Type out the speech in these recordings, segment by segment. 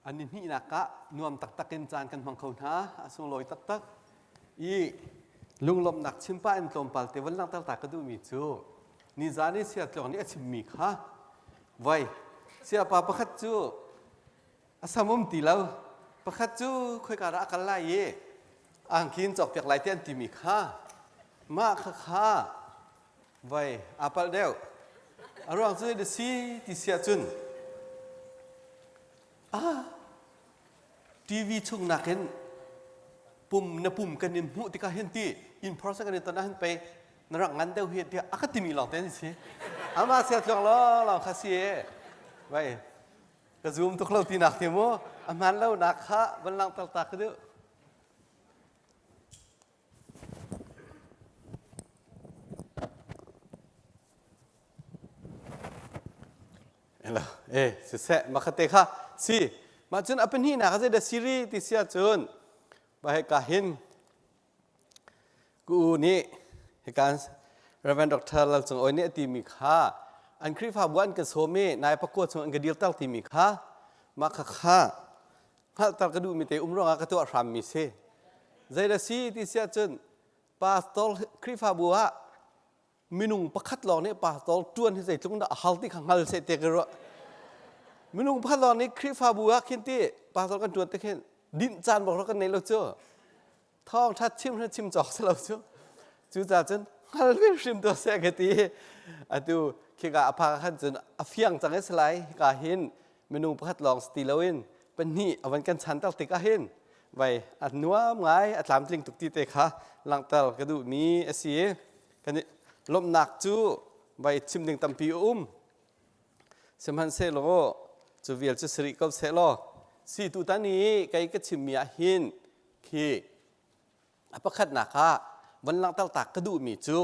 An ni hnihnak ah nuam taktak in caan kan hmang kho hna. A sunglawi taktak. I lunglawmhnak chimpa in tlawmpal te van langhter ta ka duhmi cu nizan i siatluang nih a chimmi kha voi siapa pakhat cu a sam um ti lo pakhat cu khoika dah a kal lai i angki in cawkpiak lai ti an timi kha mah kha kha Vai aa palh deuh. A ruang cu na si ti si ahcun ah TV chung nakin pum na pum kan in hmuh tikah hin ti in person kan in ton ah hin pei na rak ngan deuh hi tiah a ka timi lawng te an si. Amah sia tluang lawnglawng kha si e. Vai ka zoom tuk lo tinak ti mu a hmaan lo nak kha van langhter ta ka duh. Hello. Eh, siseh, makhate kha si. Mah cun a pahnihnak a zeidah siri ti si ahcun ba hika hin ku u nih hika Reverend Dr. Lal Cung Awi nih a timi kha an Khrihfabu an ka sawm i nai pakua chung an ka dirter timi kha mah kha kha hngalhter ka duhmi te um ruangah ka tuah hrammi si. Zeidah si ti si ahcun pastor Khrihfabu ah minung pakhat lawng nih pastor ṭuan hi zeitluk dah a har ti kha hngal seh te ka ruah. Minung pakhat lawng nih Khrihfabu ah khin ti pastor kan ṭuan te khin dinh caan bak kan nei lo cu. Thawng ṭhat chim hna chim cawk si lo cu. Cucaah cun hngal ve hrim tuah seh ka ti. Atu khika a phak khan cun a fiang cang i salai hika hin minung pakhat lawng si ti loin pahnih a van kan chanter tik ahhin vai a nuam ngai a tlamtling tuk ti te kha langhter ka duhmi a si kan i lawmhnak cu vai chim ding tampi a um sihmanhsehlaw cu vial cu si rih ko sehlaw si tutan i kei ka chimmi ah hin khi a pakhatnak ah van langhter tak ka duhmi cu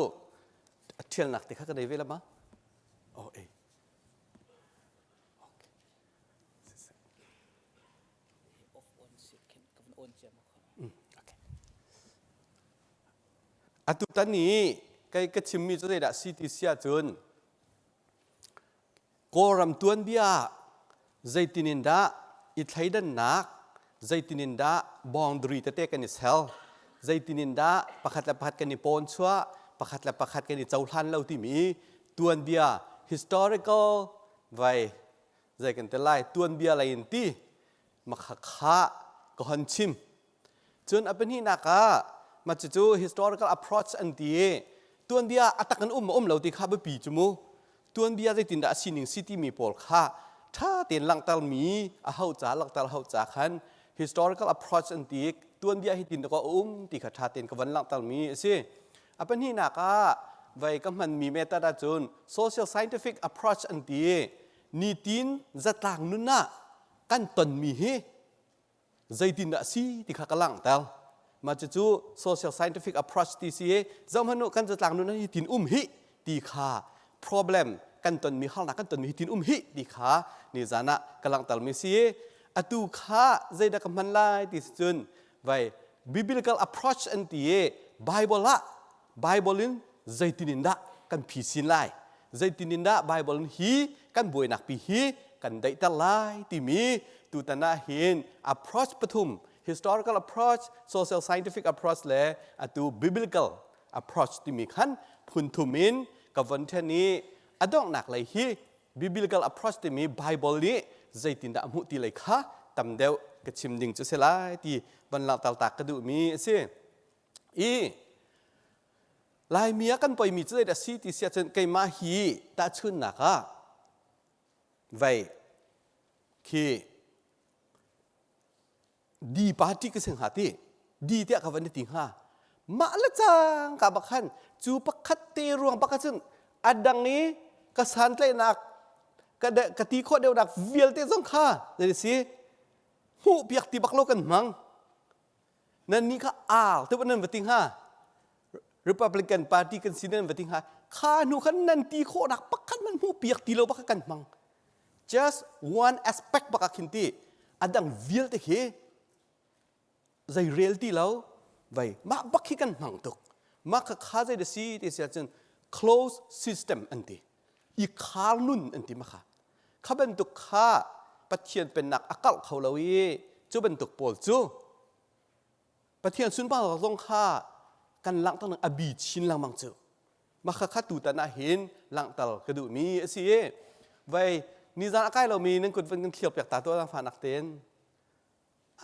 a ṭhialnak te kha ka nei ve la ma oh ei Atu tan i kei ka chimmi cu zeidah si ti si ahcun Kawlram tuanbia zeitin in dah i thleidannak zeitin in dah boundary tete kan i sel zeitin in dah pakhat le pakhat kan i pawn chuah pakhat le pakhat kan i cohlan lo timi tuanbia historical vai zei kan ti lai tuanbia lei in ti makha kha ka hon chim cun a pahnihnak ah mah cucu historical approach an ti i tuanbia a tak in um um lo ti kha biapi cu mu tuanbia zeitindah a sining si timi pawl kha ṭha tein langhtermi a ho ca langhter ho ca khan historical approach an ti tuanbia hi tin ka um ti kha ṭha tein ka van langhtermi a si A pahnihnak ah vei ka hmanmi method ahcun social scientific approach an ti. Nitin zatlang nun ah kan tonmi hi zeitindah a si ti kha ka langhter. Mah cucu social scientific approach ti si i zohhmanh u kan zatlang nun hi tin um hi ti kha problem kan tonmi harnak kan tonmi hi tin um hi ti kha nizan ah ka langhtermi si i atu kha zeidah ka hman lai ti si cun vai biblical approach an ti i Bible ah Bible in zeitin in dah kan phisin lai zeitin in dah Bible in hi kan buainak pi hi kan daihter lai timi tutan ah hin approach pathum historical approach social scientific approach le atu biblical approach timi khan phun thum in ka von then i a donghnak lei hi biblical approach timi Bible nih zeitindah a hmuh ti lei kha tam deuh ka chim ding cu si lai ti van langhter ta ka duhmi a si. I Laimi ah kan poimi cu zeidah si ti si ahcun keimah hi tahchunnak ah vei khi D party ka si hnga ti D tiah ka van ti hnga mah le cang ka bak khan cu pakhat te ruang bak cun a dang i ka santlaihnak ka ka ti khawh deuhnak vialte zong kha zei si hmuh piak ti bak lo kan hmang nan nih kha ar te nan va ti hnga Republican Party kan si nan va ti hnga kha hnu khan nan ti khawhnak pakhat man hmuh piak ti lo bak kan hmang just one aspect bak ah khin ti adang vialte khi zei rel ti lo vai mah bak khi kan hmang tuk mah kha kha zei da si ti si ahcun closed system an ti i khar nun an ti ma kha kha bantuk kha. Pathian pennak a karh kho lo i cu bantuk pawl cu Pathian sunparnak zong kha kan langhter a bi chin lengmang cu. Mah kha tutan ah hin langhter ka duhmi a si i vei nizan a kai lomi nan kut van kan thlir piak ta tuah fanak tein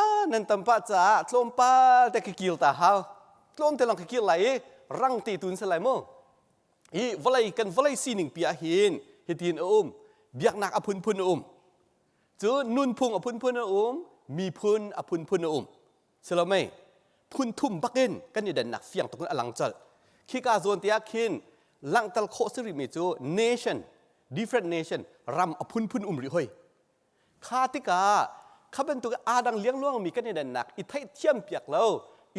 ah nan tam pah caah tlawmpal te ka kir ta hau tlawm te lawng ka kir lai i rang te tun si lai mu hi vawlei kan vawlei sining pi ah hin hitin a um biaknak a phunphun a um cu nunphung a phunphun a um miphun a phunphun a um silo mei phun thum bakin kan i dannak fiang tuk in a lang colh khika zawn te ah khin langhter khawh si rihmi cu nation different nation ram a phunphun um rih hoi Kha tikah kha bantuk aa dang liangluangmi kan i dannak i theihthiam piak lo,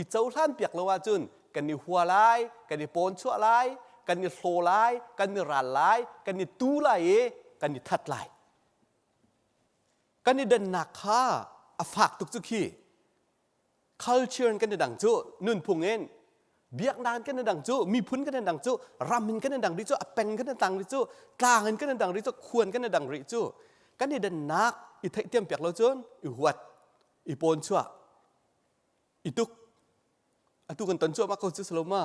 i cohlan piak lo ahcun kan i hua lai, kan i pawnchuah lai, kan i hlaw lai, kan i ral lai, kan i tu lai i kan i that lai. Kan i dannak kha a fak tuk cu khi. Culture in kan i dang cu nunphung in biaknak in kan i dang cu miphun kan i dang cu ram in kan i dang rih cu a peng kan i dang rih cu tlang in kan i dang rih cu khuan kan i dang rih cu kan i dannak i theihthiam piak lo cun i huat i pawn chuah i tuk atu kan ton cuahmah ko cu silo ma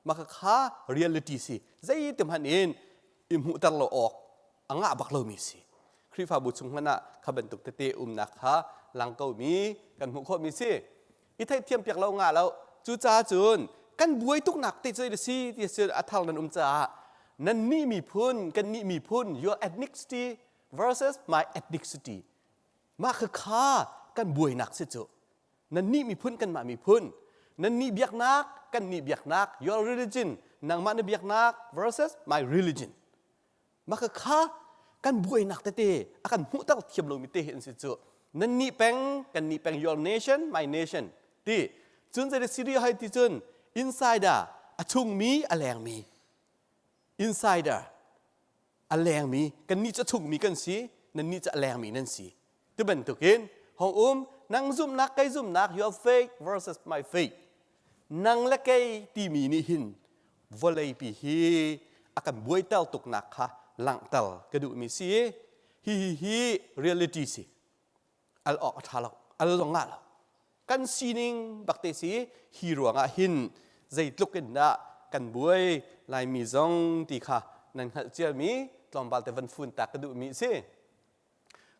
mah kha reality si zeiti hmanh in i hmuhter lo awk a ngah bak lomi si Khrihfabu chung hmanh ah kha bantuk tete umnak kha lang komi kan hmuh khawhmi si i theihthiam piak lo ngah lo cucaah cun kan buai tuknak te cu si ti si a thar nan um caah nan nih miphun kan nih miphun your ethnicity versus my ethnicity mah kha kha kan buainak si cu nan nih miphun kanmah miphun nan nih biaknak kan nih biaknak your religion nangmah na biaknak versus my religion mah kha kha kan buainak tete a kan hmuhter thiam lomi te hi an si cu nan nih peng kan nih peng your nation my nation ti cun zei si hai ti cun insider a chungmi a lengmi insider a lengmi kan nih cu a chungmi kan si nan nih cu a lengmi nan si ti bantukin hong um nang zumhnak kei zumhnak your faith versus my faith nang le kei timi nih hin vawleipi hi a kan buaiter tuknak kha langhter ka duhmi si hi hi hi reality si al awk a ṭha lo al zong ngah lo kan sining bak te si hi ruangah hin zeitluk in dah kan buai laimi zong ti kha nan hngalh ciami tlawmpal te van fun ta ka duhmi si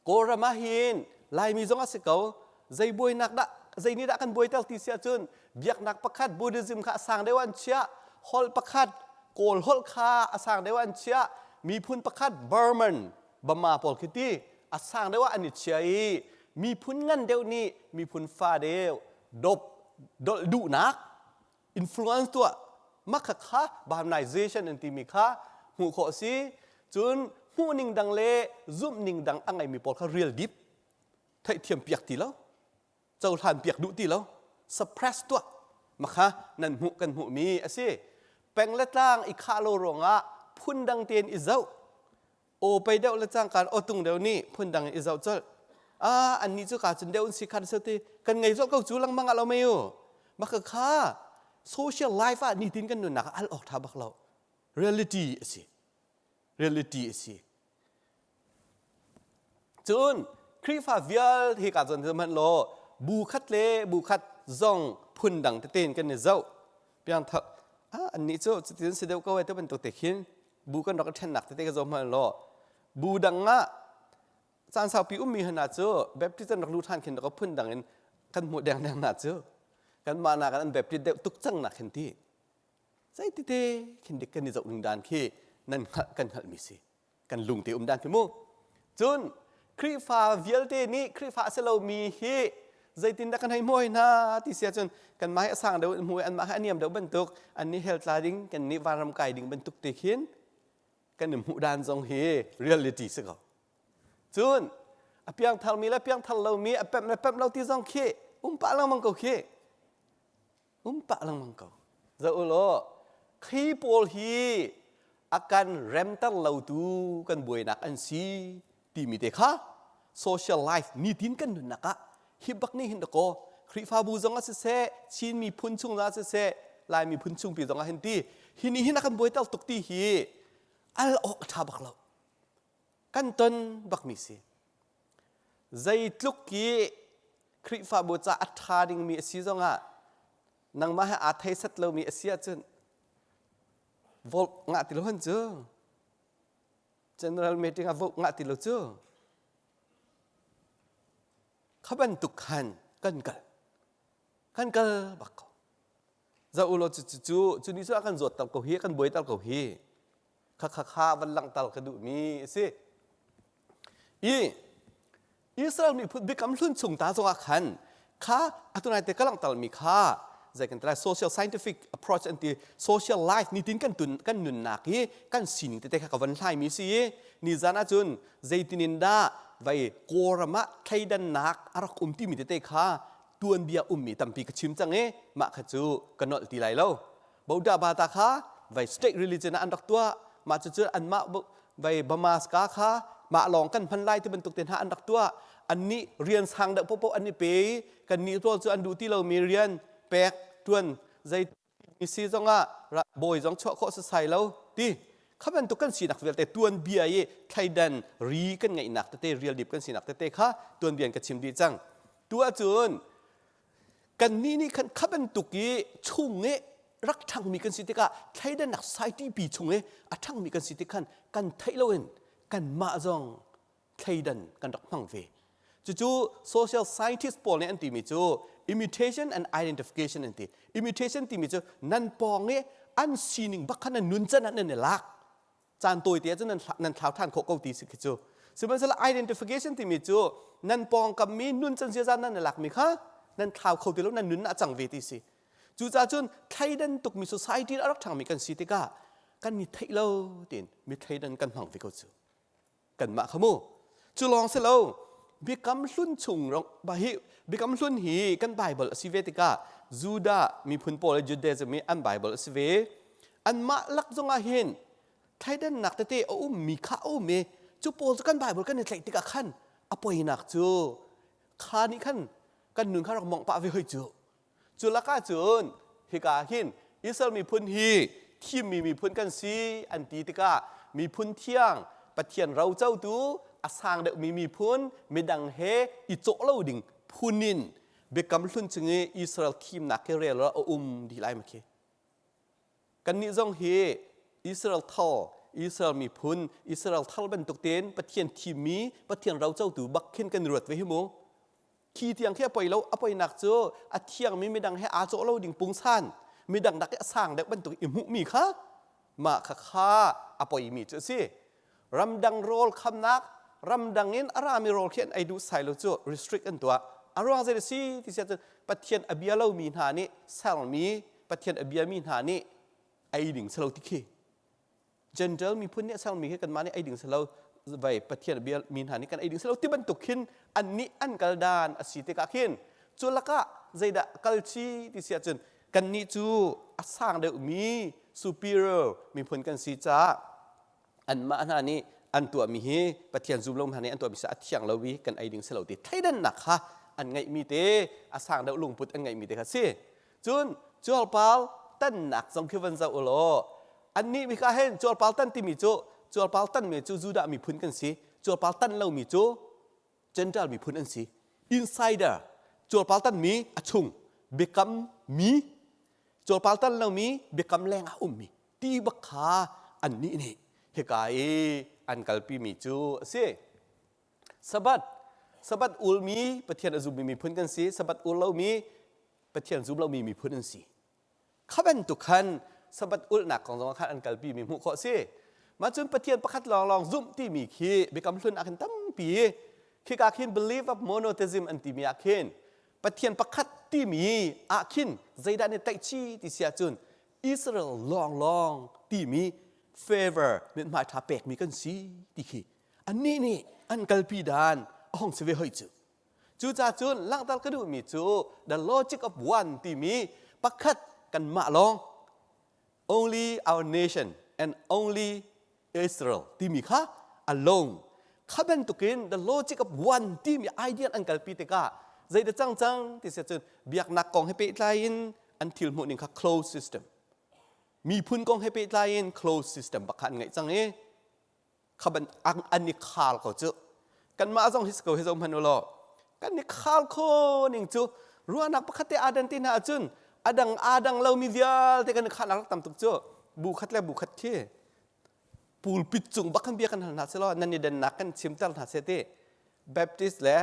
Kawlram ah hin Laimi zong a si ko. Zei buainak dah zei nih dah kan buaiter ti si ahcun biaknak pakhat Buddhism kha a sang deuh an chiah, holh pakhat Kawl holh kha a sang deuh an chiah, miphun pakhat Burman Bama pawl khi ti a sang deuh ah an i chia i miphun ngan deuh nih miphun fa deuh dop dolh duhnak influence tuah mah kha kha Burmanization an timi kha hmuh khawh a si cun hmuhning dang le zumhning dang a ngeimi pawl kha real deep theihthiam piak ti lo cohlan piak duh ti lo suppress tuah makha nan hmuh kan hmuhmi a si peng le tlang i khah lo ruangah phundang tein i zoh aw pei deuh le cangkaan aw tung deuh nih phundang in i zoh colh ah annih cu ka cun deuh an si khan se ti kan ngei zolh ko cu lengmang ah lo mei u maka kha social life ah nitin kan nunnak ah al awk tha bak lo reality a si reality a si cun Khrihfa vial hi ka zon hmanh law bu khat le bu khat zong phun dang tete in kan i zoh piang thak ah annih cu cutin si deuh ko ai te bantuk te khin bu kan rak i ṭhennak tete ka zoh hmanh law bu dang ah caan saupi ummi hna cu Baptist an rak lu ṭhan khin rak phun dang in kan hmuh dengdeng hna cu kanmah nakin an Baptist deuh tuk cang nak khin ti zei tete khin dik kan i zoh ning dan khi nan hngalh kan hngalhmi si kan lung te um dan khi mu cun Khrihfa vialte nih Khrihfa a si lomi hi zeitindah kan hei hmuh hna ti si ahcun kanmah hi a sang deuh in hmu i anmah hi a niam deuh bantuk an nih hell tla ding kan nih vanram kai ding bantuk te khin kan i hmuh dan zong hi reality si ko cun a piangthar mi le piangthar lomi a pemh le pemh lo ti zong khi um pah lengmang ko khi um pah lengmang ko zoh u law khi pawl hi a kan remter lotu kan buainak an si timi te kha social life nitin kan nunnak ah hi bak nih hin dakaw Khrihfabu zong ah siseh Chin miphun chung ah siseh Lai miphun chungpi zong ah hin ti hi ni hin a kan buaiter tuk ti hi al awk a ṭha bak lo kan ton bakmi si. Zeitluk i Khrihfabu ca a ṭha dingmi a si zongah nangmah he aa thei set lomi a si ahcun vote ngah ti lo han cu. General meeting ah vote ngah ti lo cu. Kha bantuk khan kan kal. Kan kal bak ko. Zoh u law cu cu cu cu ni cu a kan zawt tal ko hi, a kan buai tal ko hi. Kha kha kha van langhter ka duhmi a si. I Israel miphun biakam hlun chung ta zongah khan kha atu nai te ka langhtermi kha zei kan ti lai social scientific approach an ti social life nitin kan tun kan nunnak hi kan sining tete kha ka van hlai mi si i nizan ahcun zeitin in dah vai kawlram ah thleidannak a rak um timi tete kha tuanbia ummi tampi ka chim cang i mah kha cu ka nolh ti lai lo Boda Bata kha vai state religion ah an rak tuah mah cucu anmah vai Bamaska kha mah lawng kan hman lai ti bantuk te hna an rak tuah annih rian sang deuh popo an i pe i kannih pawl cu an duh ti lomi rian pek tuan zei si zongah bawi zong chuah khawh sasai lo ti kha bantuk kan sinak vialte tuanbia i thleidan ri kan ngeihnak tete real deep kan sinak tete kha tuanbia in ka chim dih cang tu ahcun kannih nih khan kha bantuk i chung i rak ṭhangmi kan si tikah thleidannak society pi chung i a ṭhangmi kan si tik khan kan theih loin kanmah zong thleidan kan rak hmang ve. Cucu social scientist pawl nih an timi cu imitation and identification an ti. Imitation timi cu nan pawng i an sining bak khan nan nun can ah nan i lak. Caan tawi te ahcun nan, nan thlau ṭhan khawh ko ti si khi cu. Sihmanhsehlaw identification timi cu nan pawngkam mi nun can ziaza nan i lakmi kha nan thlau kho ti lo nan nun ah cang ve ti si. Cucaah cun thleidan tukmi society a rak ṭhangmi kan si tikah kan i theih lo tiin mi thleidan kan hmang ve ko cu. Kanmah kha mu. Cu lawng si lo, Biakam Hlun chung hi Biakam Hlun hi kan Bible a si ve tikah Judah miphun pawl Judaism hi an Bible a si ve. Anmah lak zongah hin thleidannak tete a ummi kha a um i cu pawl cu kan Bible kan i tlaih tikah khan a poinak cu kha nih khan kan nun kha rak mongh pah ve hoi cu. Cu lakah cun hika hin Israel miphun hi thimmi miphun kan si an ti tikah miphun thiang Pathian rocotu a sang deuhmi miphun midang he i cawh lo ding phun in biakam hlun chung i Israel thimnak hi rel a um dih lai ma khi. Kannih zong hi Israel thal, Israel miphun, Israel thal bantuk tein Pathian thimmi, Pathian rocotu bak khin kan ruat ve hi mu. Khi tiang khi a poi lo, a poinak cu a thiangmi midang he aa cawh lo ding pungsan, midang dak i a sang deuh bantuk i hmuhmi kha mah kha kha a poimi cu a si. Ramdang rawl khamnak, ramdang in a rami rawl khi an ei duh sai lo cu restrict an tuah. A ruang zei a si ti si ahcun Pathian a bia lomi hna nih sermi, Pathian a biami hna nih ei ding si lo ti khi. Gentile miphun nih a sermi khi kanmah nih ei ding si lo vai Pathian bia mi hna nih kan ei ding si lo ti bantuk khin annih an kal dan a si tikah khin cu lakah zeidah kal chi ti si ahcun kannih cu a sang deuhmi superior miphun kan si caah anmah hna nih an tuahmi hi Pathian zum lo hna nih an tuahmi a thiang lo i kan ei ding si lo ti thleidannak kha an ngeihmi te a sang deuh lungput an ngeihmi te kha si Cun cuarpar tannak zong khi van zoh u law annih bik ah hin cuarpar tan timi cu cuarpar tanmi cu Judah miphun kan si cuarpar tan lomi cu Gentile miphun an si insider cuarpar tanmi a chung biakam mi cuarpar tan lomi biakam leng ah ummi ti bak kha annih nih hika i an kalpimi cu a si Sabbath Sabbath ulmi Pathian a zummi miphun kan si Sabbath ul lomi Pathian zum lomi miphun an si. Kha bantuk khan Sabbath ulhnak kong zong khan an kalpi mi hmuh khawh si. Mah cun Pathian pakhat lawnglawng zumh timi khi biakam hlun ah khin tampi khika khin belief of monotheism an timi ah khin Pathian pakhat timi ah khin zeidah nih tlaihchi ti si ahcun Israel lawnglawng timi favor mithmai ṭha pekmi kan si ti khi annih nih an kalpi dan a hong si ve hoi cu. Cucaah cun langhter ka duhmi cu the logic of one timi pakhat kanmah lawng only our nation and only Israel timi kha alone kha bantukin the logic of one timi idea an kalpi tikah zeidah cang cang ti si cun biaknak kong he pehtlai in an thil hmuh ning kha closed system miphun kong he pehtlai in closed system bak kha an ngeih cang i kha ban an i khal ko cu. Kanmah zong hi si ko hi zoh hmanh u law kan i khal kho ning cu ruahnak pakhat te aa dan ti hna ahcun a dang aa dang lomi vialte kan i khahnak rak tam tuk cu. Bu khat le bu khat khi pulpit cung bak kan bia kan hal hna selaw nan i dannak kan chimter hna seh ti Baptist le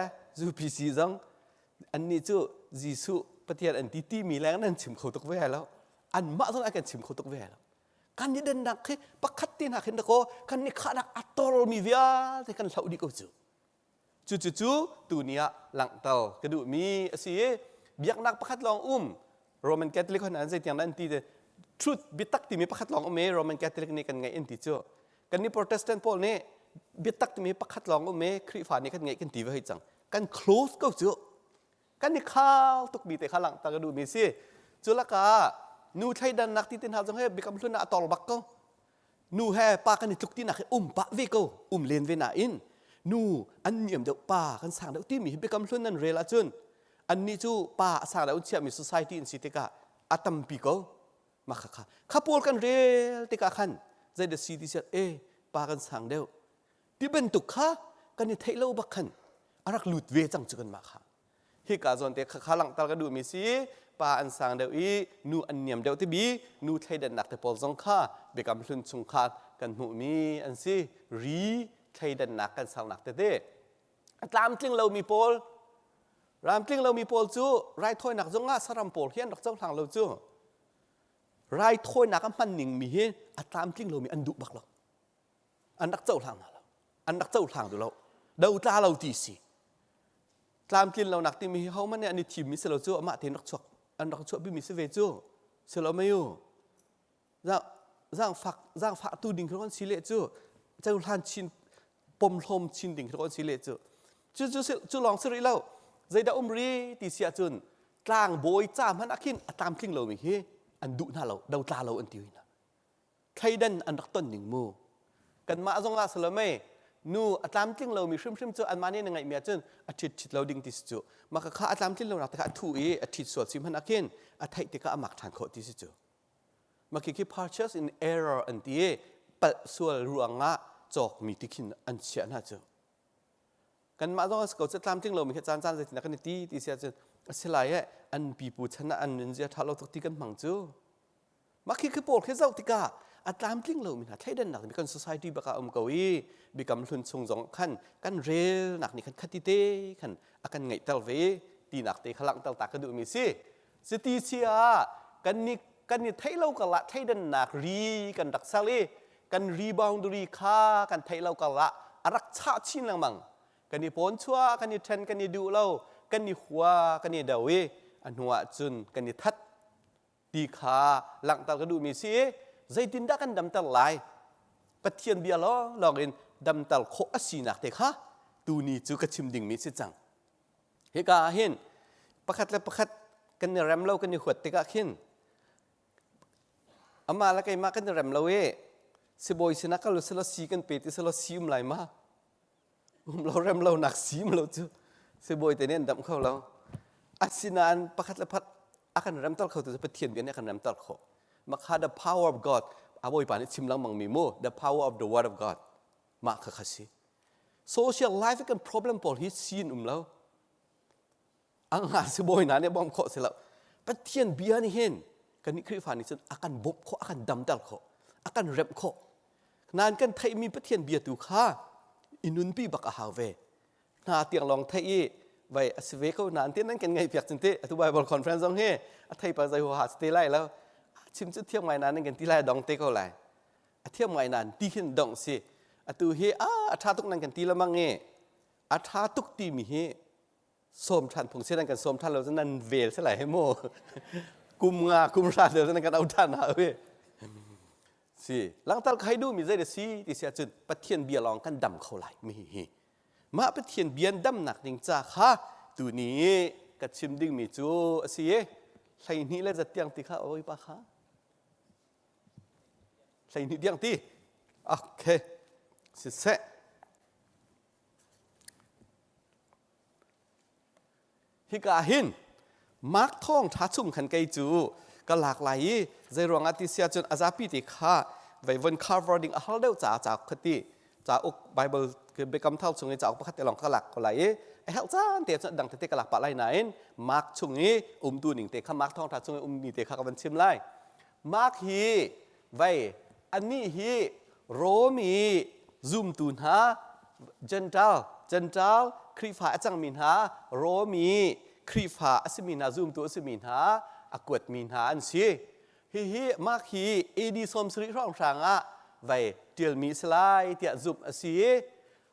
UPC zong annih cu Jesuh Pathian an ti timi leng nan chim kho tuk ve lo. Anmah zong an kan chim kho tuk ve lo. Kan i dannak khi pakhat te hna khin dakaw kan i khahnak a tormi vialte kan hloh dih ko cu. Cucu tuni ah langhter ka duhmi a si i biaknak pakhat lawng um Roman Catholic hon an zeitiang dah an ti te truth biatak timi pakhat lawng um i Roman Catholic nih kan ngeih an ti cu. Kan nih Protestant pawl nih biatak timi pakhat lawng um i Khrihfa nih kan ngeih kan ti ve hoi cang. Kan close ko cu. Kan i khal tukmi te kha langhter ka duhmi si. Cu lakah nu thleidannak ti te hna zong he biakam hlun ah a tor bak ko. Nu he pa kan i tluk tinak hi um pah ve ko, um len ve nain nu an niam deuh pa kan sang deuh timi hi biakam hlun nan rel ahcun annih cu pa a sang deuh chiahmi society an si tikah a tampi ko. Mah kha kha kha pawl kan rel tikah khan zeidah si ti siat e pa kan sang deuh ti bantuk kha kan i theih lo bak khan a rak lut ve cang cu kanmah kha. Hika zawn te kha langhter ka duhmi si pa an sang deuh i nu an niam deuh tibi nu thleidannak te pawl zong kha biakam hlun chung kha kan hmuhmi an si. Ri thleidannak kan sernak tete a tlamtling lomi pawl ramtling lomi pawl cu raithawinak zong ah saram pawl hi an rak cohlang lo cu. Raithawinak a hman ning mi hi a tlamtling lomi an duh bak lo, an rak cohlang hna lo, an rak cohlang duh lo, dotla lo ti si. Tlamtlin lonak timi hi hohmanh nih an i thimmi si lo cu, amah tein rak chuak an rak chuahpimi si ve cu si lo mei u. Zaangfak zaangfah tu ding khi si le cu cohlan chin pomhlawm chin ding khi si le cu cu cu cu lawng si rih lo. Zeidah um ri ti si ahcun tlangbawi ca hmanh ah khin a tlamtling lomi hi an duh hna lo, dotla lo an ti hna. Thleidan an rak ton ning mu. Kanmah zong ah salome nu a tlamtling lomi hrimhrim cu anmah nih na ngeihmi ahcun a ṭhit ṭhit lo ding ti si cu. Mah kha a tlamtlin lonak te kha a thu i a ṭhit sual si hmanh ah khin a theih tikah a mak ṭhan khawh ti si cu. Mah khi purchase in error an ti i palh sual ruangah cawkmi ti khin an chiah hna cu. Kanmah zong a si ko cu tlamtling lomi khi caan caan zeitin kan i ti ti si ahcun a si lai e an pipu chan ah an nunzia ṭha lo tuk ti kan hmang cu. Mah khi khi pawl khi zoh tikah a tlamtling lomi hna thleidannak mi kan society bak ah um ko i biakam hlun chung zong khan kan relnak nih khan khati te khan a kan ngeihter ve tinak te kha langhter ta ka duhmi si. Cuti si ah kan ni kan i theih lo karlah thleidannak ri kan rak ser i kan ri boundary kha kan theih lo karlah a rak chah chin lengmang. Kan i pawn chuah, kan i ṭhen, kan i duh lo, kan i hua, kan i do i a hnu ah cun kan i that ti kha langhter ka duhmi si. Zeitindah kan damter lai? Pathian bia lawnglawng in damter khawh a sinak te kha tuni cu ka chim dingmi si cang. Hika ah hin pakhat le pakhat kan i rem lo, kan i huat tikah khin amah le keimah kan i rem lo i sibawi sinah kal usih si kan pe ti selaw si um lai ma? Um lo, rem lo nak sim lo cu sibawi te nih an damh kho lo. Asinain pakhat le pakhat a kan remter kho tu cu Pathian bia nih a kan remter khawh. Mah kha the power of God a Bawipa nih chim lengmang mi mu, the power of the word of God mah kha kha si. Social life kan problem pawl hi sin um lo, anga sibawi hna nih bawmh khawh si lo. Pathian bia nih hin kan nih Khrihfa nih cun a kan bawmh khawh, a kan damter khawh, a kan remh khawh. Nain kan theihmi Pathian bia tu kha i nunpi bak a hau ve. Hna tiang lawng theih i vai a si ve ko nain ti nan kan ngaih piak cun ti atu Bible conference zong hi a thei pa zei huaha si te lai lo. Chim cu thiam ngai nain nan kan ti lai, dong te ko lai. A thiam ngai nain ti khin dong si. Atu hi a a ṭha tuk nan kan ti lamang i a ṭha tuk timi hi sawm ṭhan phung si. Nan kan sawm ṭhan lo cun nan vel si lai he mu. Kum nga kum hra lio cun nan kan au ṭhan hna ui si. Langtal kai duhmi zei da si ti si ahcun Pathian bia lawng kan dam kho lai mi hi. Mah Pathian bia damnak ding ca kha tuni ka chim dingmi cu a si i 12 le zat tiang ti kha oi pa kha 12 tiang ti. Okay, siseh. Hika hin Mark thawng ṭha chung khan kei cu ka lak lai i zei ruangah ti sia cun a zapi te kha vei von cover ding a har deuh caah cauk kha ti. Cauk Bible Biakam Thar chung i cauk pakhat te lawng ka lak ko lai i a herh caan te cun dang tete ka lak pah lai nain Mark chung i umtu ning te kha Mark thawngṭha chung i ummi te kha ka van chim lai. Mark hi vei anih hi Rom i zumtu hna Gentile Gentile Khrihfa a cangmi hna Rom i Khrihfa a simi hna zumtu a simi hna a kuatmi hna an si. Hihi Mark hi AD 70 hrawnghrang ah vei ṭialmi a si lai tiah zumh a si i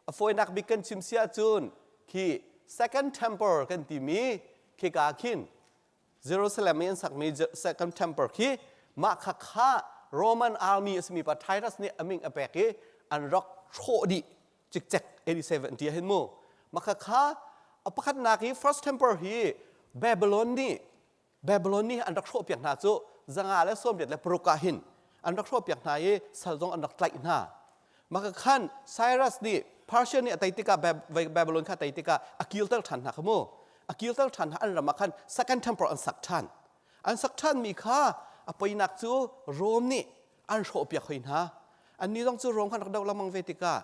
a fawinak bik kan chim si ahcun khi Second Temple kan timi khika khin Jerusalem i an sakmi Second Temple khi mah kha kha Roman army a simi pa Titus nih a min a pek i an rak hrawh dih cikcek AD 70 ah hin mu mah kha kha a pakhatnak i First Temple hi Babylon nih Babylon nih an rak hrawhpiak hna cu 186 ah hin an rak hrawhpiak hna i sal zong an rak tlaih hna. Maka khan Cyrus nih Persia nih a tei tikah Babylon kha a tei tikah a kilter ṭhan hna kha mu. A kilter ṭhan hna an ram ah khan second temple an sak ṭhan. An sak ṭhanmi kha a poinak cu Rome nih an hrawhpiak hoi hna. Annih zong cu Rome khan rak doh lengmang ve tikah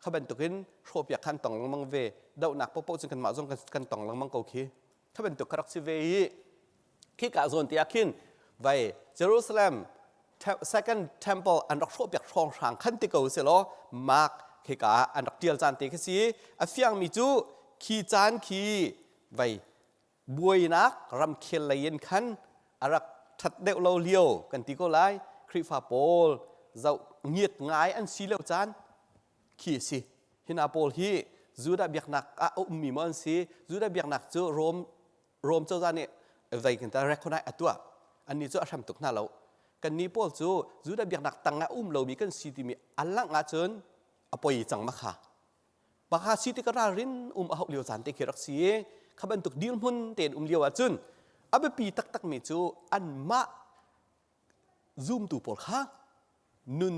kha bantukin hrawhpiak khan tong lengmang ve. Dohnak paohpaoh cun kanmah zong kan tong lengmang ko khi. Kha bantuk kha rak si ve i khika zawn te ah khin vai Jerusalem second temple an rak hrawhpiak hrawnghrang khan ti ko selaw Mark khika ah an rak tial caan te khi si a fiangmi cu khi caan khi vai buainak ramkhel lei in khan a rak that deuh lo lio kan ti ko lai Khrihfa pawl zoh ngiat ngai an si lio caan khi a si. Hi hna pawl hi Judah biaknak ah a ummi maw an si? Judah biaknak cu Rom Rom cozah nih vei kan ta recognize a tuah. Annih cu a hram tuk hna lo. Kannih pawl cu Judah biaknak tang ah um lomi kan si timi a langh ahcun a poi cang ma kha. Baka si tik ralrin um a hauh lio caan te khi rak si i kha bantuk dirhmun tein um lio ahcun a biapi taktakmi cu anmah zumtu pawl kha nun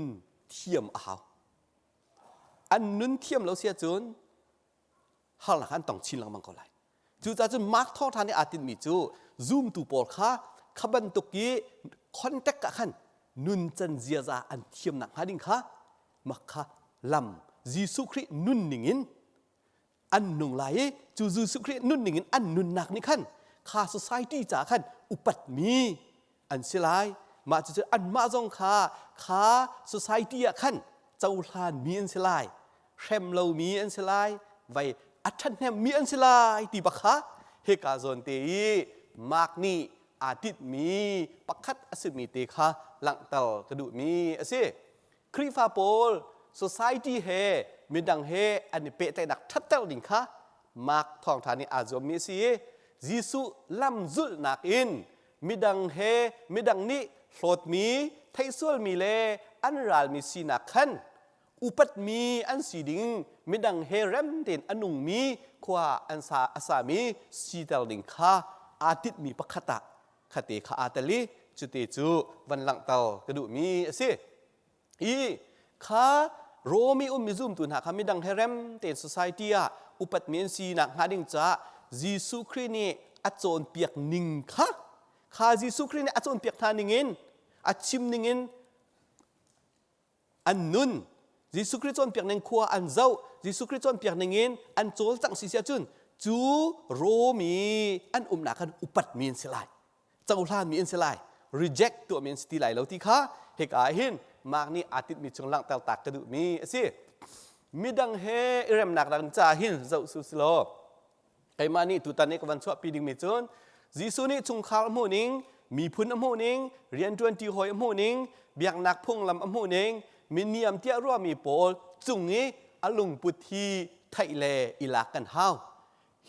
thiam a hau. An nun thiam lo si ahcun harnak an tong chin lengmang ko lai. Cucaah cun Mark thawngṭha nih aa tinhmi cu zumtu pawl kha kha bantuk i contact ah khan nuncan ziaza an thiamnak hnga ding kha mak kha lam Jesuh Khrih nunning in an nung lai i cu Jesuh Khrih nunning in an nunnak nih khan kha society caah khan upatmi an si lai. Mah cucu anmah zong kha kha society ah khan cohlanmi an si lai, hrem lomi an si lai, vai a ṭhahnemmi an si lai ti bak kha hika zawn te i Mark nih aa tinhmi pakhat a simi te kha langhter ka duhmi a si. Khrihfa pawl society he midang he an i pehtlaihnak ṭhatter ding kha Mark thawngṭha nih aa zuammi a si i Jesuh lam zulhnak in midang he midang nih hlawtmi, theihsualmi le an ralmi sinak khan upatmi an si ding midang he rem tein a nungmi khua an sa a sami siter ding kha aa tinhmi pakhat ah khate kha aa tel i cute cu van langhter ka duhmi a si. I kha Rom i ummi zumtu hna kha midang he rem tein society ah upatmi an si nak hnga ding caah Jesuh Khrih nih a cawnpiak ning kha kha Jesuh Khrih nih a cawnpiak hna ning in a chim ning in an nun Jesuh Khrih cawnpiak ning khua an zoh Jesuh Khrih cawnpiak ning in an cawlcangh si si ahcun cu Rom i an umnak khan upatmi an si lai cohlanmi an si lai reject tuahmi an si ti lai lo ti kha hika ah hin Mark nih aa tinhmi chung langhter tak ka duhmi a si midang he i remnak dang caah hin zoh su si law Keimah nih tutan i ka van chuahpi dingmi cun Jesuh nih chungkhar a hmuh ning, miphun a hmuh ning, rianṭuanṭi hawi a hmuh ning, biaknak phunglam a hmuh ning, miniam tiah ruahmi pawl cung i a lungput hi theih le i lak kan hau.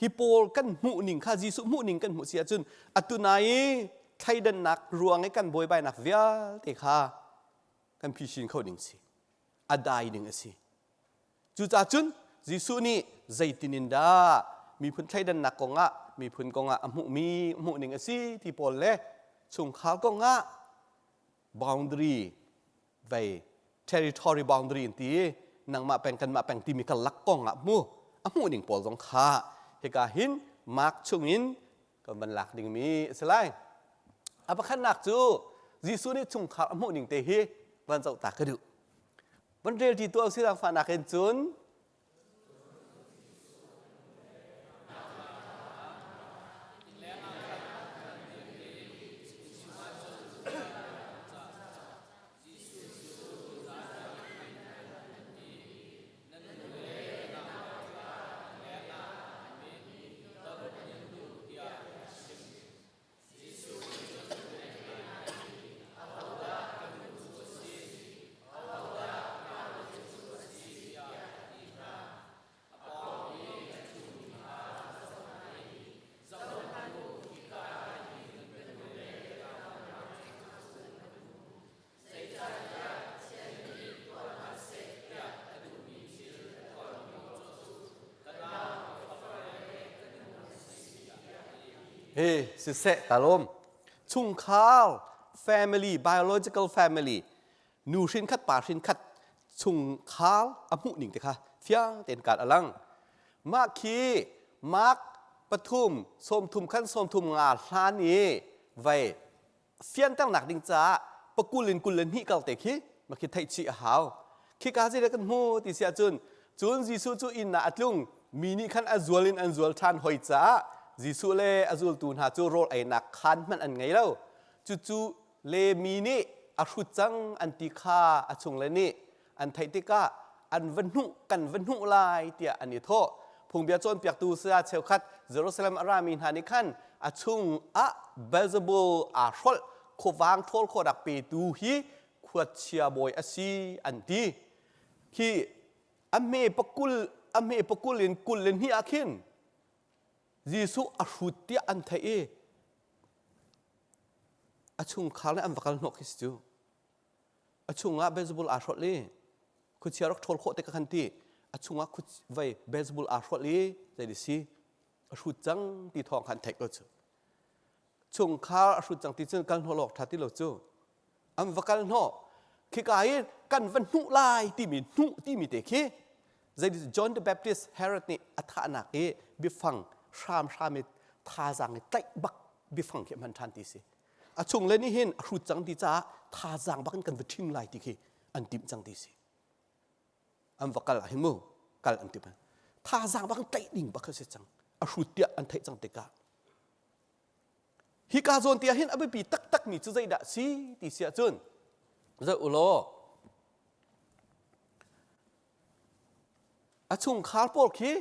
Hi pawl kan hmuh ning kha Jesuh hmuh ning kan hmuh si ahcun atu nai i thleidannak ruang i kan buaibainak vialte kha kan phisin kho ding si. A dai ding a si. Cucaah cun Jesuh nih zeitin in dah miphun thleidannak kongah miphun kongah a hmuhmi hmuhning a si ti pawl le chungkhar kongah boundary vei territory boundary in ti nangmah peng kanmah peng timi karlak kongah hmu a hmuhning pawl zong kha hika hin mark chungin kan van lak dingmi a si lai. A pakhatnak cu Jesuh nih chungkhar a hmuhning te hi van zoh ta ka duh. Van rel ti tuah usih zaangfahnak in cun Hi siseh ka lawm. Chungkhar family biological family nu hrin khat pa hrin khat chungkhar a hmuh ning te kha fiang tein kaat a lang. Mah khi mark pathum sawmthum khan sawmthum nga hlan i vai fianternak ding caah pakul in 22 kal te khi ma khi theih chih a hau. Khika zei kan hmu ti si ahcun cun Jesuh cu inn ah a tlung mi nih khan a zual in an zual ṭhan hoi caah Jesuh le a zultu hna cu rawl einak khaan hmanh an ngei lo. Cucu le mi nih a hrut cang an ti kha a chungle nih an theih tikah an va hnuh kan va hnuh lai tiah an i thawh. Phungbia cawnpiaktu saya cheukhat Jerusalem a rami hna nih khan a chung ah Beelzebul aa hrolh khuavang ṭhawl khawhnak petu hi khuachia bawi a si an ti. Khi a hme pakul a hme pakul in 22 ah khin Jesuh a hrut tiah an theih i a chungkhar le an va kal hnawh khi si cu. A chungah Beelzebul aa hrolh i khuachia rak ṭhawl khawh te ka khan ti. A chungah vei Beelzebul aa hrolh i zei si a hrut cang ti thawng kha an theih ko cu. Chungkhar a hrut cang ti cun kal hnawh lawk ṭha ti lo cu. An va kal hnawh. Khika hi kan va hnuh lai timi hnuh timi te khi zei John the Baptist Herod nih a thahnak i biafang hramhram i thazaang i tlaih bak biafang khi a hman ṭhan ti si. A chung le nih hin a hrut cang ti caah thazaang bak in kan va ṭhing lai ti khi an timh cang ti si. An va kal ah hin mu kal an timh. Thazaang bak in tlaih ding bak kha si cang. A hrut tiah an theih cang tikah Hika zawn te ah hin a biapi taktakmi cu zeidah si ti si ahcun zoh u law a chungkhar pawl khi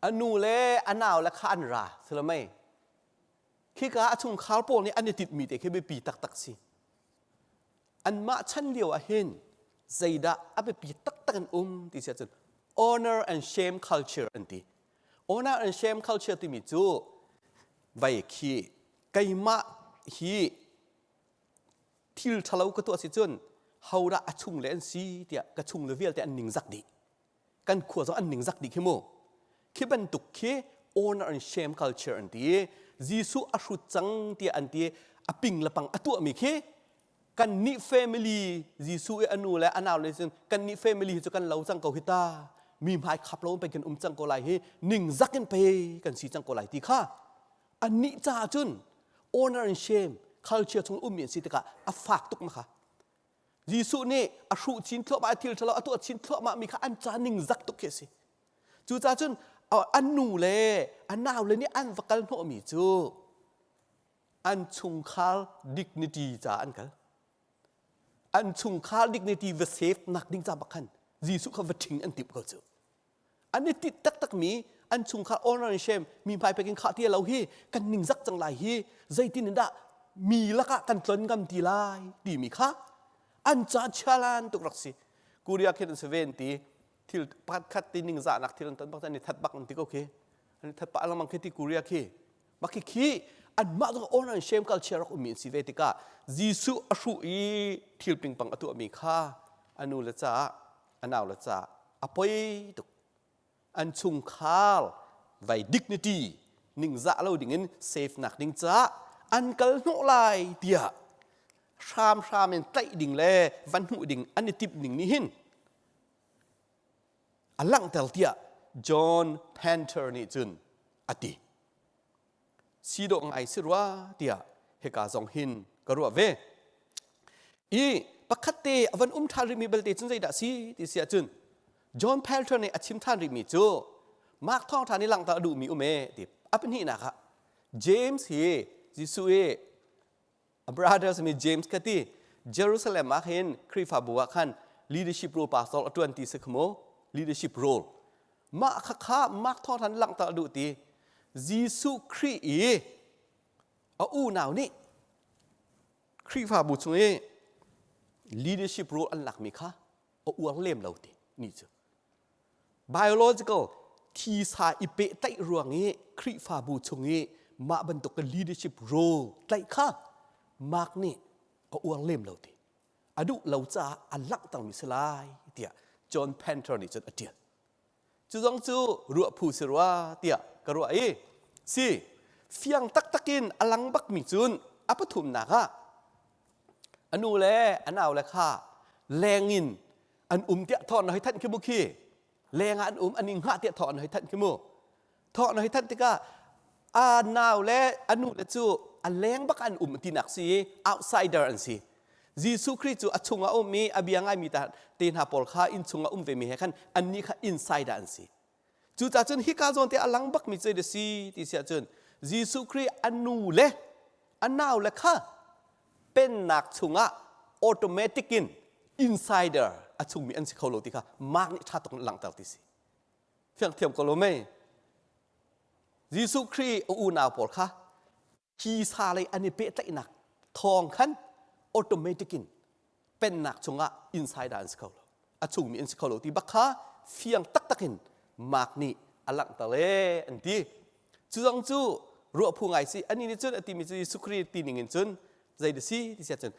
a nu le a nau le kha an ra si lo mei khika a chungkhar pawl nih an i tinhmi te khi biapi taktak si anmah chan lio ah hin zeidah a biapi taktak in um ti si ahcun honor and shame culture an ti Honor and shame culture timi cu vai khi keimah hi thil ṭhalo ka tuah si cun hodah a chung le an si tiah ka chung le vialte an ningzak dih. Kan khua zong an ningzak dih khi mu. Khi bantuk khi honor and shame culture an ti i Jesuh a hrut cang tiah an ti a ping le pang a tuahmi khi kannih family Jesuh i a nu le a nau le cun kannih family hi cu kan lo cang ko hi ta mi hmai khap lo in pei kan um cang ko lai hi ningzak in pei kan si cang ko lai ti kha annih caah cun honor and shame culture chung ummi an si tikah a fak tuk ma kha Jesuh nih a hruh chin thluahmah a thil ṭhalo a tuah chin thluahmah mi kha an ca ningzak tuk khi a si cucaah cun an nu le a nau le nih an va kal hnawhmi cu an chungkhar dignity ca an kal an chungkhar dignity va save nak ding ca bak khan Jesuh kha va ṭhing an timh ko cu an i tit taktak mi an chungkhar honor and shame mi hmai pek in khah ti lo hi kan ningzak cang lai hi zeitin in dah mi lakah kan tlon ngam ti lai timi kha an ca chialan tuk rak si Korea khin an si ven ti thil pakhat khat ti ningzahnak thil an ton bak an i that bak an ti ko khi an i that pah lengmang khi ti Korea khi Mah khi anmah zong honor and shame culture rak ummi an si ve tikah Jesuh a hruh i thil pingpang a tuahmi kha a nu le caah a nau le caah a poi tuk. An chungkhar vai dignity ningzah lo dingin safe nak ding caah an kal hnawh lai tiah hramhram in tlaih ding le van hmuh ding an i timh ning nih hin a langhter tiah John Panther nih cun a ti. Si dawh ngai si rua tiah hika zong hin ka ruah ve. I Pakhat te a van um ṭhan rihmi belte cun zeidah si ti si ahcun John Pelter nih a chim ṭhan rihmi cu Mark thawngṭha nih langhter a duhmi um e ti. A pahnihnak ah James hi Jesuh i a brother simi James kha ti Jerusalem ah khin Khrihfabu ah khan leadership role pastor a ṭuan ti si kha mu leadership role mah kha kha Mark thawngṭha nih langhter a duh ti Jesuh Khrih i a unau nih Khrihfabu chung i leadership role an lakmi kha a uar lem lo ti ni cu biological thisa i pehtlaih ruang i Khrihfabu chung i mah bantuk leadership role tlaih kha Mark nih a uar lem lo ti a duh lo caah a langhtermi si lai tiah John Penter nih cun a ṭial. Cu zong cu ruah phu si rua tiah ka ruah i si fiang taktak in a lang bakmi cun a pathumnak ah a nu le a nau le kha leng in an um tiah thawh na hoi thanh khi mu khi leng ah an um an i hngah tiah thawh na hoi thanh khi mu thawh na hoi thanh tikah a nau le a nu le cu a leng bak an um tinak si i outsider an si Jesuh Khrih cu a chung ah um i a bia ngaimi ta te hna pawl kha inn chung ah um vemi he khan annih kha insider an si. Cucaah cun hika zawn te a lang bakmi cu a si ti si ahcun Jesuh Khrih a nu le a nau le kha pennak chungah automatic in insider a chungmi an si kho lo ti kha Mark nih ṭha tuk in langhter ti si. Fiang thiam ko lo mei? Jesuh Khrih a unau pawl kha thisa lei an i pehtlaihnak thawng khan automatic in pennak chungah insider an si kho lo a chungmi an si kho lo ti bak kha fiang taktak in Mark nih a langhter le an ti cu zong cu ruah phu ngai si ani nih cun a timi cu Jesuh Khrih ti ning in cun zei da si ti siah cun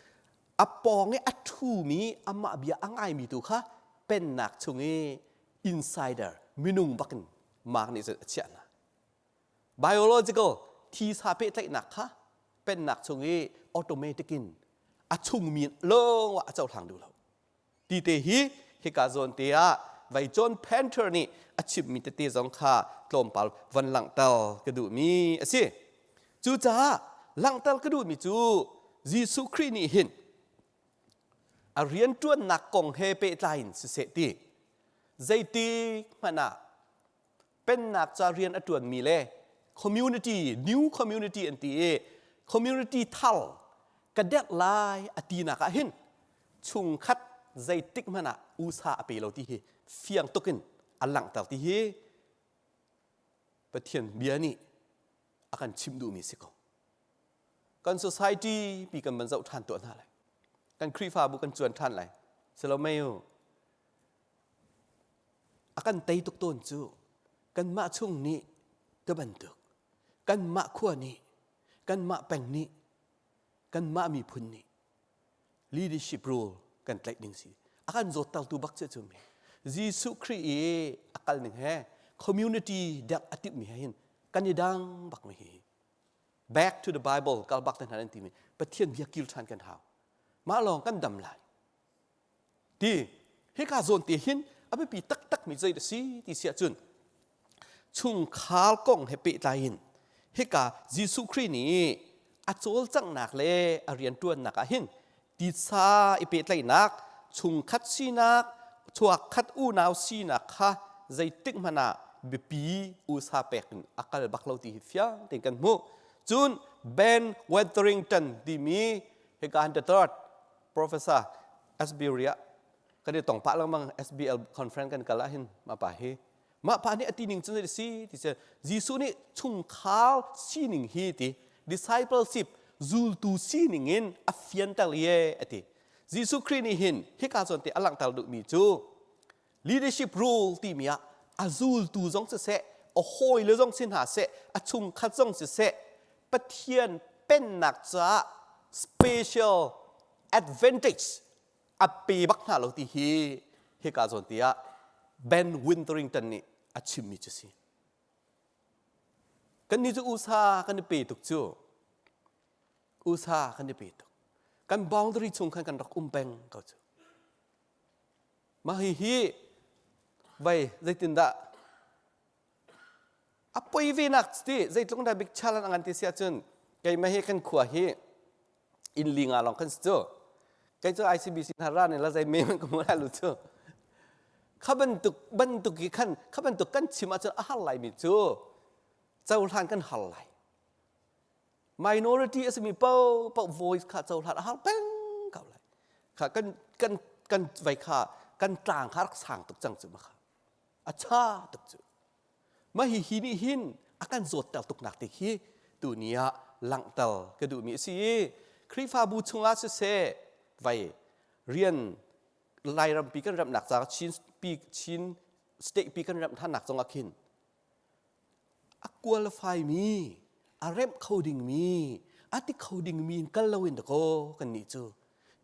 a pawng i a ṭhumi amah bia a ngaimi tu kha pennak chung i insider minung bakin Mark nih cun a chiah hna Biological thisa pehtlaihnak kha pennak chung i automatic in a chungmi lawng ah a cohlang duh lo. Ti te hi hika zawn te ah vai John Panther nih a chimmi tete zong kha tlawmpal van langhter ka duhmi a si. Cucaah langhter ka duhmi cu Jesuh Khrih nih hin a rianṭuannak kong he pehtlai in siseh ti zeitik hmanh ah pennak ca rian a ṭuanmi le community new community an ti i community thar ka derh lai a tinak ah hin chungkhat zeitik hmanh ah usa a pe lo ti hi fiang tuk in a langhter ti hi Pathian bia nih a kan chimh duhmi si ko. Kan society pi kan van zoh ṭhan tuah hna lai. Kan Khrihfabu kan cuan ṭhan lai. Silo mei u. A kan tei tuk tawn cu kanmah chung nih ka bantuk kanmah khua nih kanmah peng nih kanmah miphun nih leadership role kan tlaih ding si a kan zawttertu bak cu mi Jesuh Khrih i a kal ning he community dek a timh mi he hin kan i dang bak mi hi back to the bible kal bak te hna an ti mi Pathian bia kil than kan hau mah lawng kan dam lai Ti hika zawn te hin a biapi taktakmi zei a si ti si ahcun chungkhar kong he pehtlai in hika Jesuh Khrih nih a cawlcanghnak le a rianṭuannak ah hin titsa i pehtlaihnak chungkhat sinak chuakkhat unau sinak kha zeitik hmanh ah biapi usa pek in a kal bak lo ti hi fiang tein kan hmuh. Cun Ben Wetherington timi hika han the third Professor SB Ria kan i tong pah lengmang SBL conference kan kal ah hin mah pa hi mah pa nih a ti ning cun zei si ti si Jesuh nih chungkhar sining hi ti discipleship zultu sining in a fianter ye a ti Jesuh Khrih nih hin hika zawn te a langhter duhmi cu leadership role timi ah a zultu zong siseh a hawile zong si hna seh a chungkhat zong siseh Pathian pennak caah special advantage a pe bak hna lo ti hi hika zawn ti ah Ben Winterington nih a chimmi cu si. Kannih cu USA kan i pe tuk cu. USA kan i pe tuk. Kan boundary chung khan kan rak um peng ko cu. Mah hihi vei zeitindah a poi ve nak ti zeitluk dah big challenge a ngan ti si ahcun keimah hi kan khua hi inn li nga lawng kan si cu. Kei cu ICBC hna ra ne la zei me man ka mu lai lu cu. Kha bantuk bantuk hi khan kha bantuk kan chim ahcun a har lai mi cu cohlan kan har lai. Minority a simi paoh paoh voice kha cohlan a har peng ko lai. Kha kan kan kan vai kha kan tlang kha rak sang tuk cang cu ma kha. A cha tuk cu. Mah hihi nih hin a kan zawtter tuknak te khi tuni ah langhter ka duhmi a si i Khrihfabu chungah siseh vai rian Lairampi kan remhnak caah Chin pi Chin state pi kan remh thannak zongah khin a qualify mi a remh kho dingmi a ti kho dingmi in kal loin dakaw kan nih cu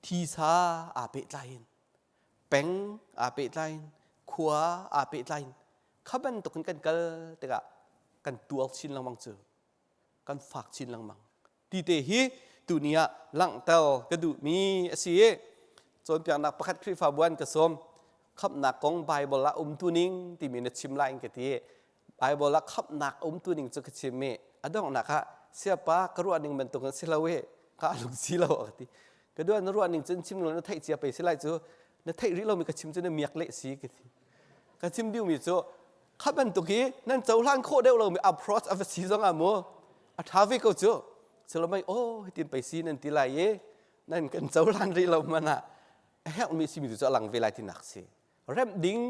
thisa aa pehtlai in peng aa pehtlai in khua aa pehtlai in kha bantuk in kan kal tikah kan tuar chin lengmang cu kan fak chin lengmang ti te hi tuni ah langhter ka duhmi a si i cawnpiaknak pakhat Khrihfabu an ka sawm khamhnak kong Bible ah umtu ning timi na chim lai in ka ti Bible ah khamhnak umtu ning cu ka chim i a donghnak ah siapa ka ruah ning bantuk in si lo i ka lung si lo ka ti ka dua na ruah ning cun chim na theih cia pei si lai cu na theih rih lomi ka chim cu na miak leh si ka ti ka chim duhmi cu kha bantuk hi nan cohlan khawh deuh lomi approach a va si zong ah mu a ṭha ve ko cu silomai oh hitin pei si nan ti lai i nan kan cohlan rih lo man ah a herhmi simi tu cu a lang ve lai tinak si remh ding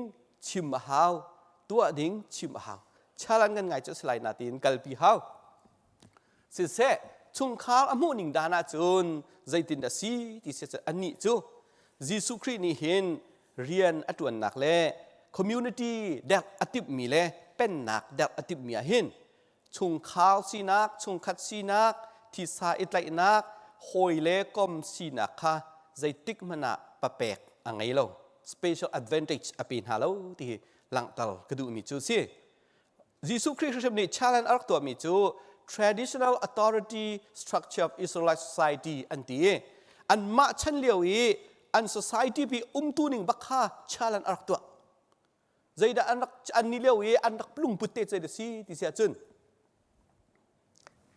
chim a hau tuah ding chim a hau chalan kan ngai cu si lai na tiin kalpi hau siseh chungkhar a hmuh ning dan ahcun zeitin a si ti si anih cu Jesuh Khrih nih hin rian a ṭuannak le community derh a timhmi le pennak derh a timhmi ah hin chungkhar sinak, chungkhat sinak, thisa i tlaihnak, hawi le kom sinak kha zeitik hmanh ah papek a ngei lo. Special advantage a pe hna lo ti hi langhter ka duhmi cu si. Jesuh Khrih hrimhrim nih challenge a rak tuahmi cu traditional authority structure of Israelite society an ti i anmah chan lio i an society pi umtu ning bak kha challenge a rak tuah. Zeidah an rak an ni lio i an rak lungput te cei si ti si ahcun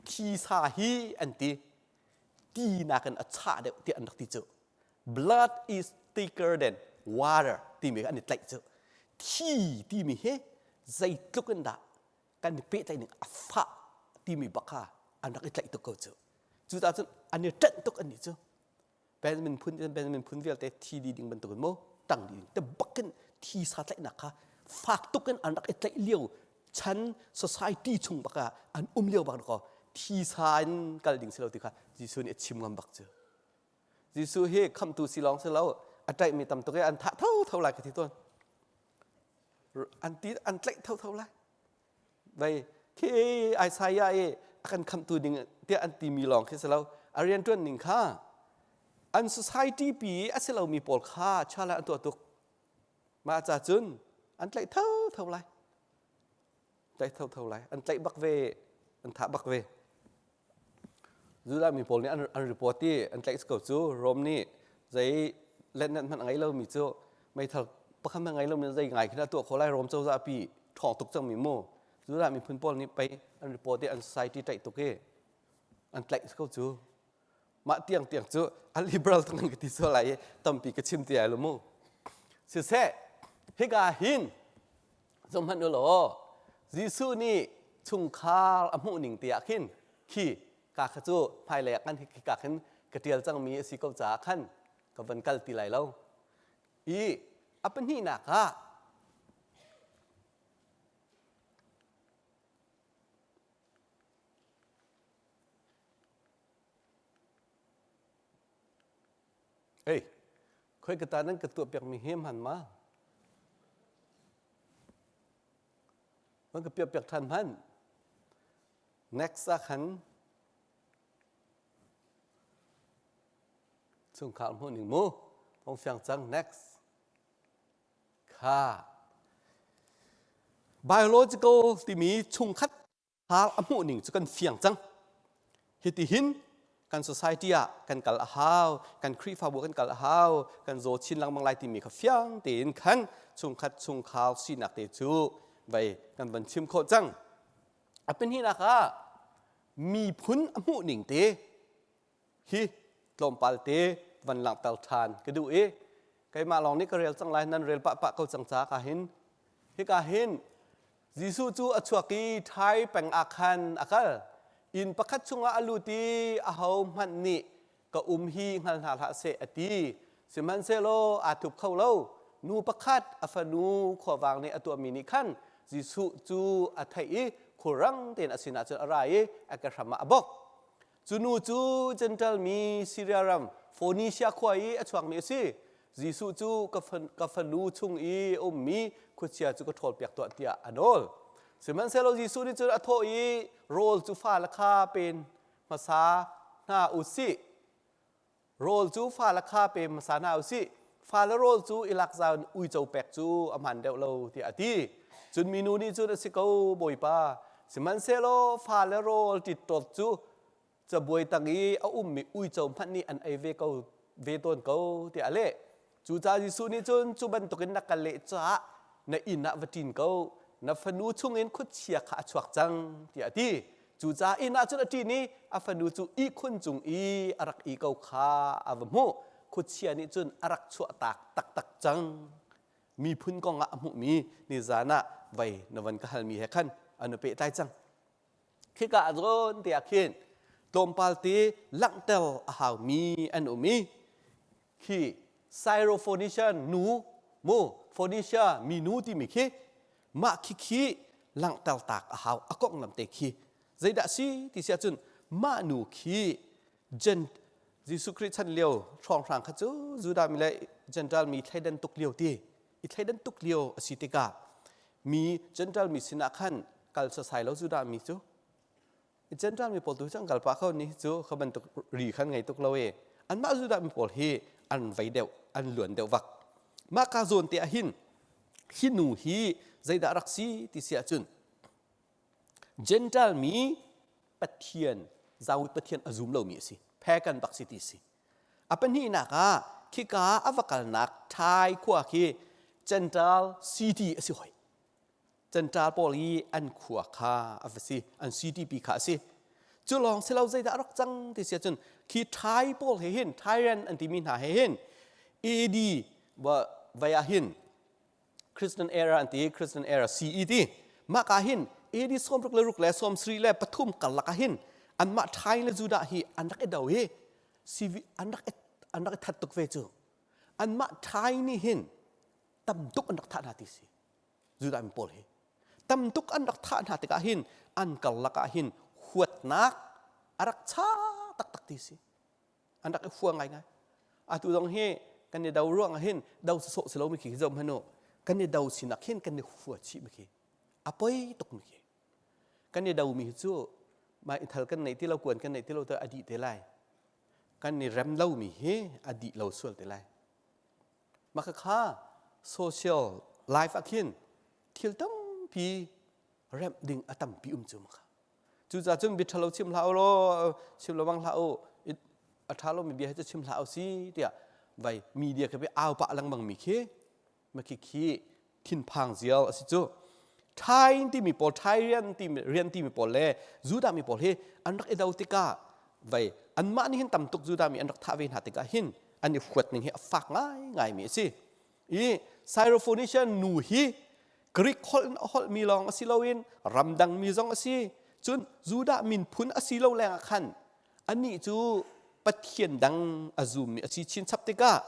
thisa hi an ti ti nakin a chah deuh tiah an rak ti cu. Blood is thicker than water timi an i tlaih cu thi timi hi zeitluk in dah kan i pehtlaih ning a fah timi bak kha an rak i tlaih tuk ko cu. Cucaah cun an i ṭanh tuk annih cu. Benjamin phun Benjamin phun vialte thi dih ding bantukin mu tang dih ding te bakin thi sa tlaihnak kha fak tuk in an rak i tlaih lio chan society chung bak ah an um lio bak ko thi sa in kal ding si lo ti kha Jesuh nih a chim ngam bak cu. Jesuh hi khamtu si lawng si lo a ṭaihmi tam tuk i an thah thotho lai ka ti tawn. An ti an tlaih thotho lai. Vei khi Isaiah i a kan khamtu ding tiah an timi lawng khi si lo. A rianṭuan ning kha an society pi a si lomi pawl kha chala an tuah tuk. Mah ca cun an tlaih thotho lai. Tlaih thotho lai. An tlaih bak ve, an thah bak ve. Judah mi pawl nih an, an report i an tlaih ko cu Rom nih zei letnet hmanh a ngei lomi cu meithal pakhat hmanh ngei lomi zei ngai khin a tuah khawh lai Rom cozah pi ṭhawng tuk cangmi mu Judah miphun pawl nih pei an report i an society tlaih tuk i an tlaih ko cu mah tiang tiang cu a liberal tuk nan ka ti sual lai i tampi ka chim ti ai lo mu siseh hika hin Zohhmanh u law, Jesuh nih chungkhar a hmuh ning te ah khin khi ka kha cu hmailei ah khan hika khin ka ṭial cangmi a si ko caah khan ka van kal ti lai lo. I a pahnihnak ah Ei, khoi ka ta nan ka tuah piakmi hi hman ma? Van ka piak piak ṭhan hmanh. Next ah khan chungkhar hmuh ning mu. Hong fiang cang next. Kha biological timi chungkhat Har a hmuh ning cu kan fiang cang. Hiti hin kan society ah kan kal a hau, kan Khrihfabu kan kal a hau, kan zaw chin lengmang lai timi kha fiang tein khan chungkhat chungkhar sinak te cu vei kan van chim khawh cang. A pahnihnak ah miphun a hmuh ning te hi tlawmpal te van langhter ṭhan ka duh i keimah lawng nih ka rel cang lai nan rel pah pah ko cang ca ka hin hika hin Jesuh cu a chuak i Thai peng ah khan a kal. Inn pakhat chungah a lut i ahohmanh nih ka um hi hngal hna hlah seh a ti. Sihmanhsehlaw aa thup kho lo. Nu pakhat a fanu khuavang nih a tuahmi nih khan Jesuh cu a theih i khulrang tein a sinah cun a ra i a ke hram ah a bawk. Cu nu cu Jentail mi Siria ram Fonisia khua i a chuakmi a si. Jesuh cu ka fanu chung i a ummi khuachia cu ka ṭhawlpiak tuah tiah a nawl. Sihmanhsehlaw Jesuh nih cun a thawh i rawl cu fale kha pen hmasa hna u sih. Rawl cu fale kha pe hmasa hna u sih. Fale rawl cu i lak zau in uico pek cu a hmaan deuh lo tiah a ti. Cun minu nih cun a si ko Bawipa, sihmanhsehlaw fale rawl ṭittawt cu cabuai tang i a ummi uico hmanh nih an ei ve ko ve tawn ko tiah a leh. Cucaah Jesuh nih cun cu bantukin na kal leh caah na inn ah va ṭin ko, na fanu chungin khuachia kha a chuak cang tiah a ti. Cucaah inn ah cun a ṭin i a fanu cu ihkhun cung i a rak ih ko kha a va hmuh. Khuachia nih cun a rak chuahtak taktak cang. Miphun kong ah a hmuhmi nizan ah vei na van ka halmi he khan an i pehtlai cang. Khika ah zawn te ah khin tlawmpal te langhter a haumi an um i khi Syrophoenician nu mu Phoenicia minu timi khi mah khi khi langhter tak a hau a konglam te khi zeidah si ti si ahcun mah nu khi Gen Jesuh Khrih chan lio hrawnghrang kha cu Judah mi le Gentile mi thleidan tuk lio ti i thleidan tuk lio a si tikah mi Gentile mi sinah khan kal sasai lo Judah mi cu Gentile mi pawl tu cu an kal pah kho ni cu kha bantuk ri khan ngei tuk lo e anmah Judah mi pawl hi an vei deuh an luan deuh vak mah ka zawn te ah hin hi nu hi zeidah rak si ti si ahcun Gentile mi Pathian Zawit Pathian a zum lomi a si pagan bak si ti si A pahnihnak ah khika a va kalnak Thai khua khi Gentile city a si hoi. Gentile pawl i an khua kha a va si, an city pi kha a si. Cu lawng si lo zeidah a rak cang ti si ahcun khi Thai pawl he hin Thailand an timi hna he hin AD vai ah hin Christian era an ti Christian era CE ti mah ka hin AD 66 le 73 karlak ah hin anmah Thai le Judah hi an rak i do hi CV an rak an rak i that tuk ve cu anmah Thai nih hin tam tuk an rak thah hna ti si Judah mi pawl hi tam tuk an rak thah hna tikah hin an karlak ah hin huatnak a rak cha taktak ti si an rak i hua ngaingai atu zong hi kan i do ruang ah hin do sawh si lomi khi zoh hmanh u kan i do sinak hin kan i hua chih mi khi a poi tuk mi khi kan i do mi hi cu mah i thal kan neih ti lo kuan kan neih ti lo te a dih te lai kan i rem lo mi hi a dih lo sual te lai mah kha social life ah khin thil tampi remh ding a tampi um cu mah kha Cucaah cun bia ṭhalo chim hlah u law chim lengmang hlah u a ṭha lomi bia hi cu chim hlah u si tiah vai media khi au pah lengmang mi khi ma khi khi thinphang zial a si cu. Thai timi pawl Thai rian timi rian timi pawl le Judah mi pawl hi an rak i do tikah vai anmah nih hin tam tuk Judah mi an rak thah ve hna tikah hin an i huat ning hi a fak ngaingai mi a si. I Syrophoenician nu hi Greek holh in a holhmi lawng a si loin ramdang mi zong a si. Cun Judah minphun a si lo lengah khan anih cu Pathian dang a zummi a si chinchap tikah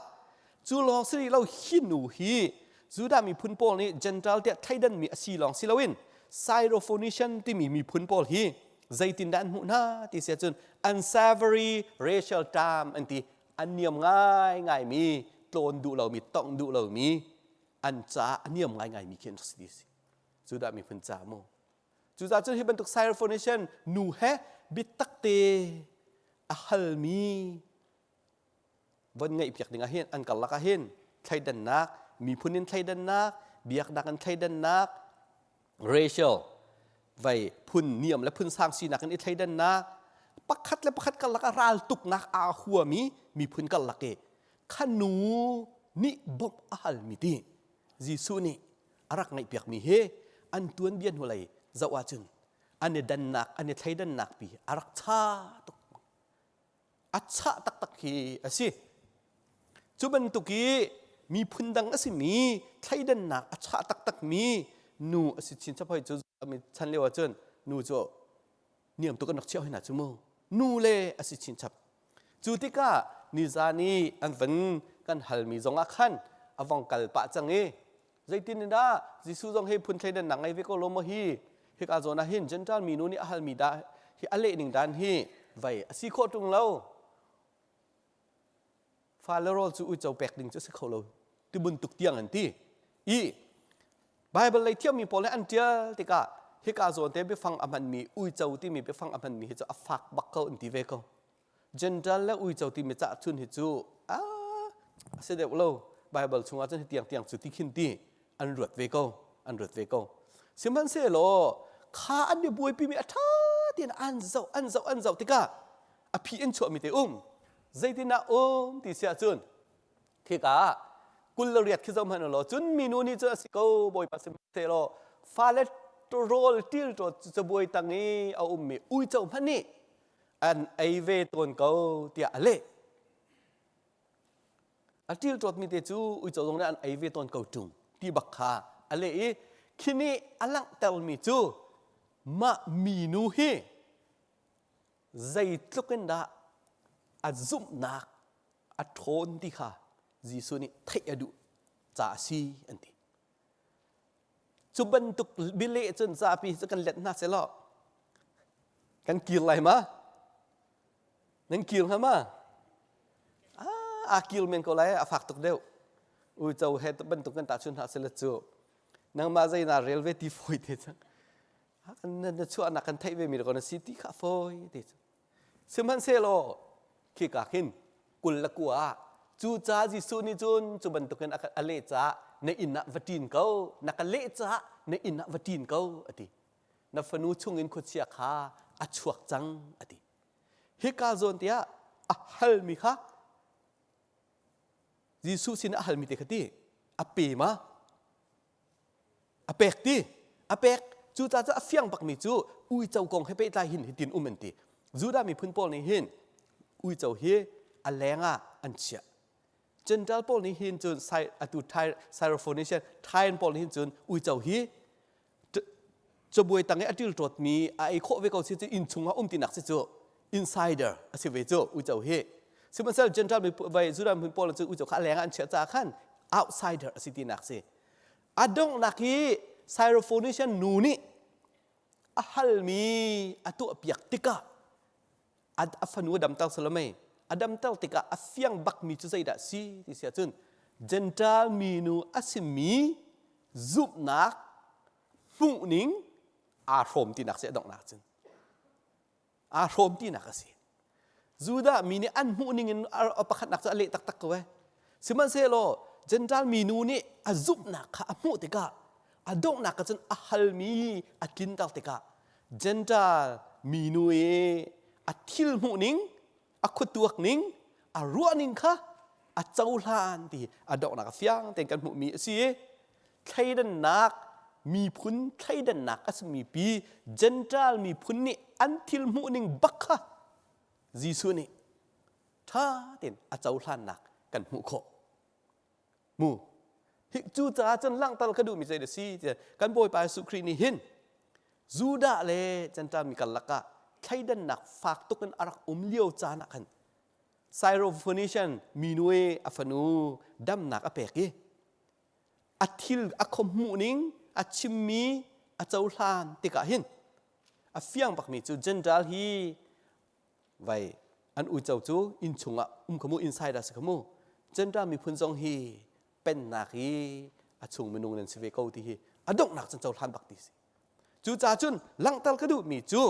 cu lawng si rih lo hi nu hi Judah miphun pawl nih Gentile tiah thleidanmi a si lawng si loin Syrophoenician timi miphun pawl hi zeitindah an hmuh hna ti si ahcun unsavory racial term an ti an niam ngaingaimi tlawn duh lomi tongh duh lomi an caah a niam ngaingaimi khi an rak si ti si Judah miphun ca mu cucaah cun hi bantuk Syrophoenician nu he biatak te a halmi von ngaihpiak ding ah hin an karlak ah hin thleidannak miphun in thleidannak biaknak in thleidannak racial vai phun niam le phun sang sinak in i thleidannak pakhat le pakhat karlak ah ral tuknak aa huami miphun karlak i khanu nih bawmh a halmi ti Jesuh nih a rak ngaihpiakmi hi an tuanbia hnulei zoh ahcun an i dannak an i thleidannak pi a rak cha tuk a chah taktak hi a si. Cu bantuk i miphun dang a simi thleidannak a chah taktakmi nu a si chinchap hoi cu chan lio ahcun nu cu niam tuk an rak chiah hoi hna cu mu. Nu le a si chinchap. Cu tikah nizan i an van kan halmi zongah khan a vong kal pah cang i zeitin in dah Jesuh zong hi phun thleidannak ngei ve ko lo maw hi hika zawn ah hin Gentile minu nih a halmi dah hi a leh ning dan hi vei a si khawh ṭung lo. Fale rawl cu uico pek ding cu a si kho lo ti bantuk tiang an ti. I Bible lei thiammi pawl nih an ṭial tikah hika zawn te biafang a hmanmi uico timi biafang a hmanmi hi cu a fak bak ko an ti ve ko. Gentile le uico timi cah chun hi cu a si deuh lo. Bible chungah cun hi tiang tiang cu ti khin ti an ruat ve ko an ruat ve ko. Sihmanhsehlaw kha an i buaipimi a ṭha tein an zoh an zoh an zoh tikah a phi in chuahmi te um zeitinah um ti si ahcun khika ah 28 khi zoh hmanh law cun minu nih cun a si ko bawipa sihmanhsehlaw fale rawl ṭil ṭawt cabuai tang i a ummi uico hmanh nih an ei ve tawn ko tiah a leh a ṭil ṭawtmi te cu uico zong nih an ei ve tawn ko ṭung ti bak kha a leh i khi nih a langhtermi cu mah minu hi zeitluk in dah a zumhnak a ṭhawn ti kha Jesuh nih theih a duh caah a si an ti. Cu bantuk bialeh cun zapi cu kan let hna selaw kan kir lai ma? Nan kir hnga ma? Ah, aa kir men ko lai a fak tuk deuh. Uico he bantuk kan tahchun hna sela cu nangmah zei naa rel ve ti fawi te cang. Na chuahnak kan theih ve mi ko na si ti kha fawi te cu. Sihmanhsehlaw khika khin 29 ah cucaah Jesuh nih cun cu bantukin a leh caah na inn ah va ṭin ko, na ka leh caah na inn ah va ṭin ko a ti. Na fanu chungin khuachia kha a chuak cang a ti. Hika zawn tiah a halmi kha Jesuh sin a halmi te kha ti a pe ma? A pek ti. A pek. Cucaah cu a fiang bakmi cu uico kong he pehtlai hin hitin um an ti. Judah miphun pawl nih hin uico hi a leng ah an chiah. Gentile pawl nih hin cun atu Syrophoenician Tyrian pawl nih hin cun uico hi cabuai tang i a ṭilṭawtmi a ei khawh ve ko si cu inn chungah um tinak si cu insider a si ve cu uico hi. Sihmanhsehlaw Gentile miphun Judah miphun pawl cu uico kha a leng ah an chiah caah khan outsider a si tinak si. A donghnak hi Syrophoenician nu nih a halmi a tuahpiak tikah a fanu a damter salamei a damter tikah a fiang bakmi cu zeidah si ti si ahcun Gentile minu a simi zumhnak hmuhning aa hrawm tinak si a donghnak cun aa hrawm tinak a si. Judah mi nih an hmuh ning in a pakhatnak cu a leh taktak ko eh. Sihmanhsehlaw Gentile minu nih a zumhnak kha a hmuh tikah a donghnak ah cun a halmi a tlinter tikah Gentile minu i a thil hmuh ning, a khuatuak ning, a ruah ning kha a cohlan ti a donghnak a fiang tein kan hmuhmi a si i thleidannak miphun thleidannak a simi pi Gentile miphun nih an thil hmuhning bak kha Jesuh nih ṭha tein a cohlannak kan hmuh khawh. Mu hi cucaah cun langhter ka duhmi zei a si tiah kan Bawipa Jesuh Khrih nih hin Judah le Gentile mi karlak ah thleidannak fak tuk in a rak um lio caan ah khan Syrophoenician minu i a fanu damnak a pek i a thil a khuahmuh ning a chimmi a cohlan tikah hin a fiang bakmi cu Gentile hi vai an uico cu inn chungah um kha mu insider si kha mu Gentile miphun zong hi pennak hi a chung minung nan si ve ko ti hi a donghnak cun cohlan bak ti si cucaah cun langhter ka duhmi cu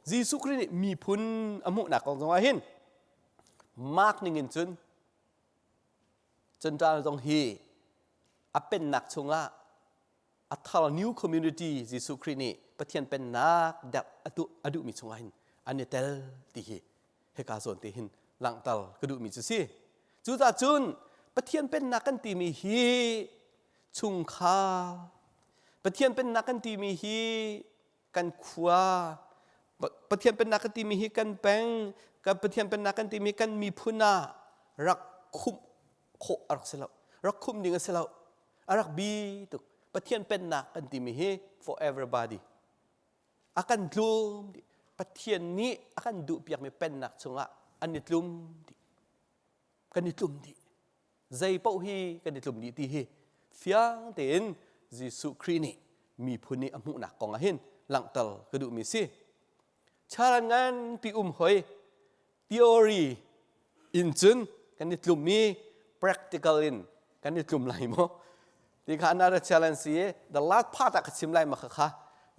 Jesuh Khrih nih miphun a hmuhnak kong zongah hin mark ningin cun Gentile zong hi a pennak chungah a thar new community Jesuh Khrih nih Pathian pennak derh a duhmi chungah hin an i tel ti hi hika zawn te hin langhter ka duhmi cu si. Cucaah cun Pathian pennak kan timi hi chungkhar Pathian pennak kan timi hi kan khua Pathian pennak kan timi hi kan peng kan Pathian pennak kan timi kan miphun ah rak khumh Khawh a rak si lo. Rak khumh ding a si lo. A rak bi tuk. Pathian pennak kan timi hi for everybody. A kan tlum dih. Pathian nih a kan duhpiakmi pennak chungah an i tlum dih. Kan i tlum dih. Zei paoh hi kan i tlum dih ti hi fiang tein Jesuh Khrih nih miphun nih a hmuhnak kong ah hin langhter ka duhmi si. Charan nganpi um hoi theory in cun kan i tlum i practical in kan i tlum lai maw ti kha another challenge si the last part ah ka chim lai ma kha kha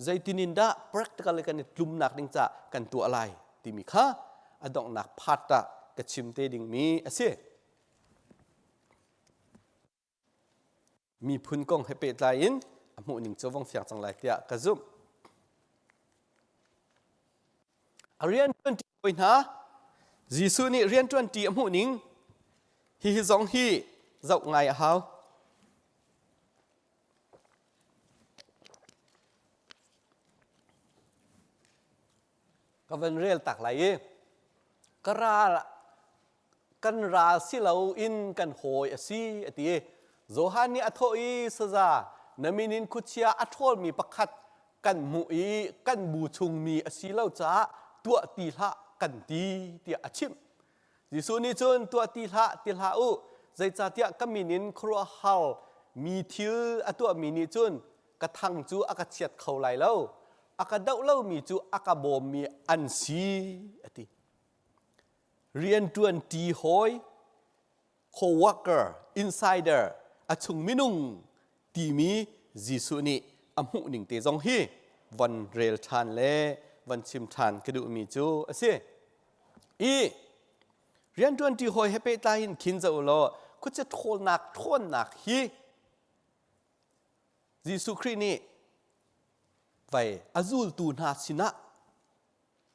zeitin in dah practical kan i tlumnak ding ca kan tuah lai timi kha a donghnak part ah ka chim te dingmi a si. Miphun kong he pehtlai in a hmuhning cu vong fiang cang lai tiah ka zumh. A rianṭuanṭi hawi hna Jesuh nih rianṭuanṭi a hmuhning hihi zong hi zoh ngai a hau. Ka van rel tak lai i ka ral kan ral si loin kan hawi a si a ti. Johan nih a thawh i saza na min in khuachia a ṭhawlmi pakhat kan hmuh i kan bu chungmi a si lo caah tuah ti hlah kan ti tiah a chimh. Jesuh nih cun tuah ti hlah ti hlah u zeicahtiah ka min in khuaruahhar mi thil a tuahmi nih cun ka thang cu a ka chiat kho lai lo a ka doh lomi cu a ka bawmmi an si a ti. Rianṭuan ṭi hawi, co-worker, insider, a chung minung timi Jesuh nih a hmuh ning te zong hi von rel ṭhan le von chim ṭhan ka duhmi cu a si. I rianṭuan ṭi hawi he pehtlai in khin zoh law khuachia ṭhawlnak ṭhawnnak hi Jesuh Khrih nih vai a zultu hna sinah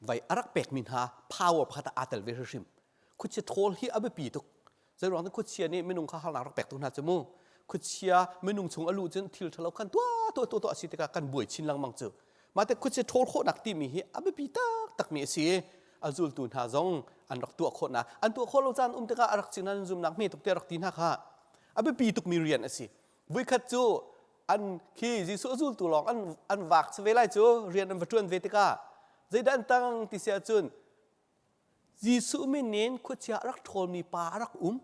vai a rak pekmi hna power pakhat ah aa tel ve hrimhrim. Khuachia ṭhawl hi a biapi tuk. Zeiruang dah khuachia nih minung kha harnak rak pek tuk hna cu mu. Khuachia minung chung a luh cun thil ṭhalo khan tuah tuah tuah tuah a si tikah kan buai chin lengmang cu. Mah te khuachia ṭhawl khawhnak timi hi a biapi taktakmi a si i a zultu hna zong an rak tuah khawhnak an tuah khawh lo caan um tikah a rak cing nan zumnak hme tuk te rak ti hna kha a biapi tukmi rian a si. Vuikhat cu an khi Jesuh a zultu lawng an an vak ve lai cu rian an va ṭuan ve tikah zeidah an tang ti si ahcun Jesuh min in khuachia a rak ṭhawlmi pa a rak um.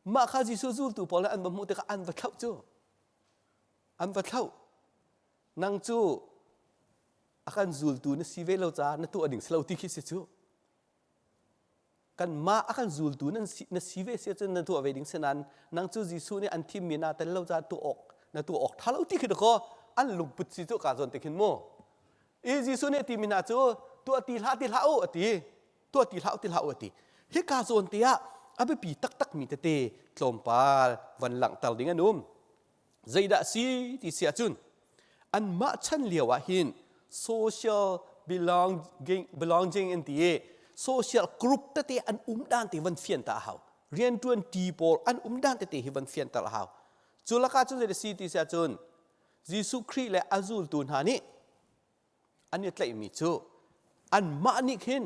Mah kha Jesuh zultu pawl an va hmuh tikah an va thlauh cu. An va thlauh. Nang cu a kan zultu na si ve lo caah na tuah ding si lo ti khi si cu. Kanmah a kan zultu nan si, na si ve si ahcun na tuah ve ding si nain nang cu Jesuh nih an thimmi naa tel lo caah tuah awk na tuah awk ṭha lo ti khi dakaw an lungput si cu kaa zawn te khin mu. I Jesuh nih a timi hna cu tuah ti hlah ti hlah u a ti. Tuah ti hlah u ti hlah u a ti. Hika zawn te ah a biapi taktakmi tete tlawmpal van langhter ding an um. Zeidah si ti si ahcun anmah chan lio ah hin social belonging, belonging an ti i social group tete an um dan te van fian ta a hau. Rianṭuan ṭi pawl an um dan tete hi van fianter a hau. Cu lakah cun zei si ti si ahcun Jesuh Khrih le a zultu hna nih an i tlaihmi cu anmah nih khin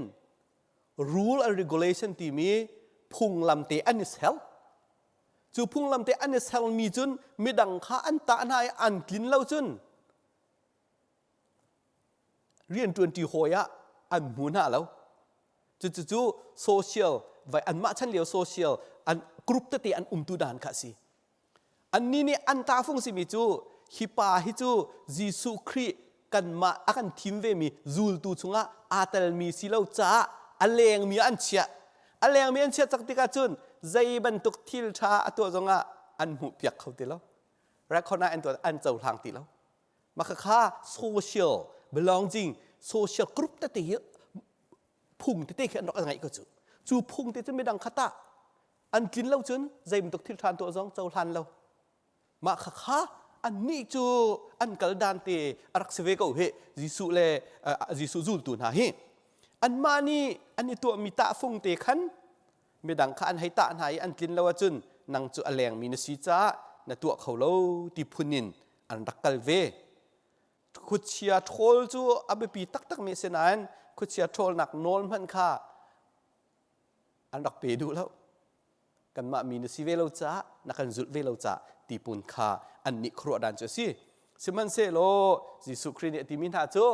rule and regulation timi phunglam te an i ser. Cu phunglam te an i sermi cun midang kha an tah hna i an tlin lo cun rianṭuanṭi hawi ah an hmu hna lo. Cucu social vai anmah chan lio social an group tete an umtu dan kha a si. Annih nih an tahfung simi cu hi pa hi cu Jesuh Khrih kanmah a kan thim vemi zultu chungah aa telmi si lo caah a lengmi ah an chiah. A lengmi an chiah cak tikah cun zei bantuk thil ṭha a tuah zongah an hmuhpiak kho ti lo. Record ah an tuah an cohlang ti lo. Mah khakha social belonging social group tete hi phung tete khi an rak ngeih ko cu. Cu phung te cu midang kha tah an tlin lo cun zei bantuk thil ṭha an tuah zong cohlan lo mah khakha annih cu an kal dan te a rak si ve ko hi Jesuh le Jesuh zultu hna hi anmah nih an i tuahmi tahfung te khan midang kha an hei tah hna i an tlin lo ahcun nang cu a lengmi na si caah na tuah kho lo ti phun in an rak kal ve khuachia ṭhawl cu a biapi taktakmi a si nain khuachia ṭhawlnak nawl hmanh kha an rak pe duh lo. Kanmah mi na si ve lo caah na kan zulh ve lo caah ti pun kha annih khuaruah dan cu a si. Sihmanhsehlaw Jesuh Khrih nih a timi hna cu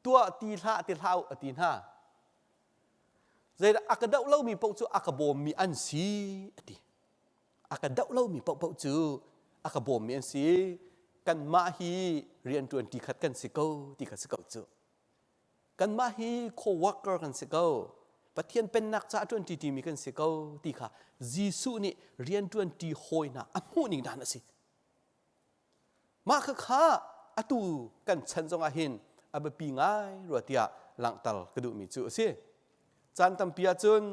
tuah ti hlah ti hlah u a ti hna. Zeidah a ka doh lomi paoh cu a ka bawmmi an si a ti. A ka doh lomi paohpaoh cu a ka bawmmi an si. Kanmah hi rianṭuan ṭi khat kan si ko ti kha si ko cu. Kanmah hi co-worker kan si ko. Pathian pennak caah ṭuan ṭi ṭimi kan si ko ti kha Jesuh nih rianṭuan ṭi hawi hna a hmuh ning dan a si. Mah khakha atu kan chan zongah hin a biapi ngai rua tiah langhter ka duhmi cu a si. Caan tampi ahcun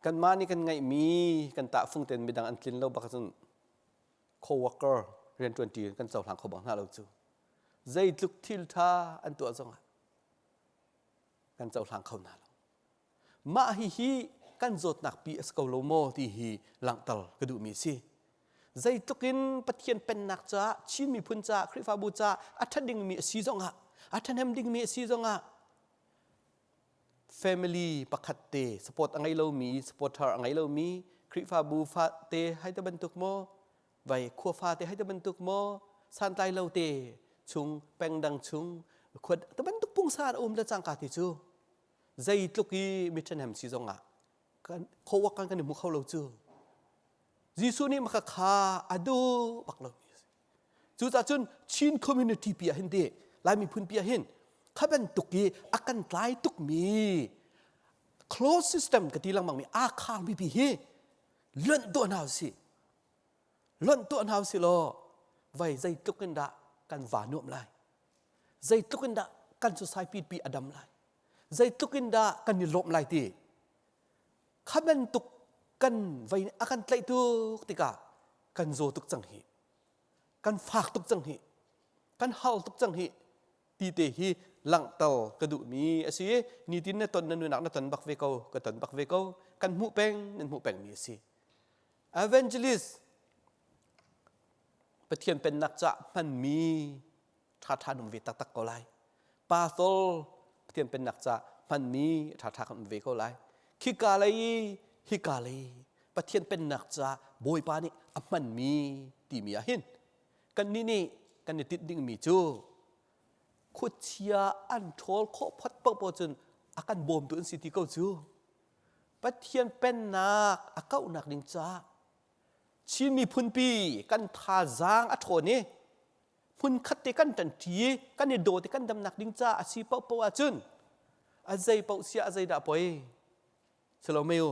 kanmah nih kan ngeihmi kan tahfung tein midang an tlin lo bak ahcun co-worker rianṭuanṭi kan cohlang kho bak hna lo cu. Zeitluk thil ṭha an tuah zongah kan cohlang kho hna lo. Mah hihi kan zawtnak pi a si ko lo maw ti hi langhter ka duhmi a si. Zeitluk in Pathian pennak caah Chin miphun caah Khrihfabu caah a ṭha dingmi a si zongah a ṭhahnem dingmi a si zongah family pakhat te support a ngei lomi supporter a ngei lomi Khrihfabu fa te hai te bantuk maw vai khua fa te hai te bantuk maw santlai lo te chung pengdang chung khua te bantuk pungsan a um le cangka ti cu zeitluk i mi ṭhahnem si zongah kan khawak kan kan i hmu kho lo cu Jesuh nih maka kha a duh bak lo mi a si cucaah cun Chin community pi ah hin ti Lai miphun pi ah hin kha bantuk i a kan tlai tuk mi closed system ka ti lengmang mi aa khar mi pi hi luanh tuah hna usih luanh tuah hna usih law vai zeitluk in dah kan va nuam lai zeitluk in dah kan society pi a dam lai zeitluk in dah kan i lawmh lai ti kha bantuk kan vei a kan tlaih tuk tikah kan zaw tuk cang hi kan fak tuk cang hi kan hal tuk cang hi ti te hi langhter ka duhmi a si nitin na ton na nunak na ton bak ve ko ka ton bak ve ko kan hmuh peng nan hmuh pengmi a si evangelist Pathian pennak cah hmanmi ṭhaṭha an um ve taktak ko lai. Pastor Pathian pennak ca hmanmi ṭhaṭha kan um ve ko lai. Khika lei hika lei Pathian pennak ca Bawipa nih a hmanmi timi ah hin kannih nih kan i tinh dingmi cu khuachia an ṭhawl khawh phot paohpaoh cun a kan bawmtu an si ti ko cu. Pathian pennak a kauhnak ding caah Chin miphunpi kan thazaang a ṭhawn i hmunkhat te kan ṭanṭi i kan i daw te kan damnak ding caah a si paohpaoh ahcun a zei paoh siah a zeidah poi silo mei u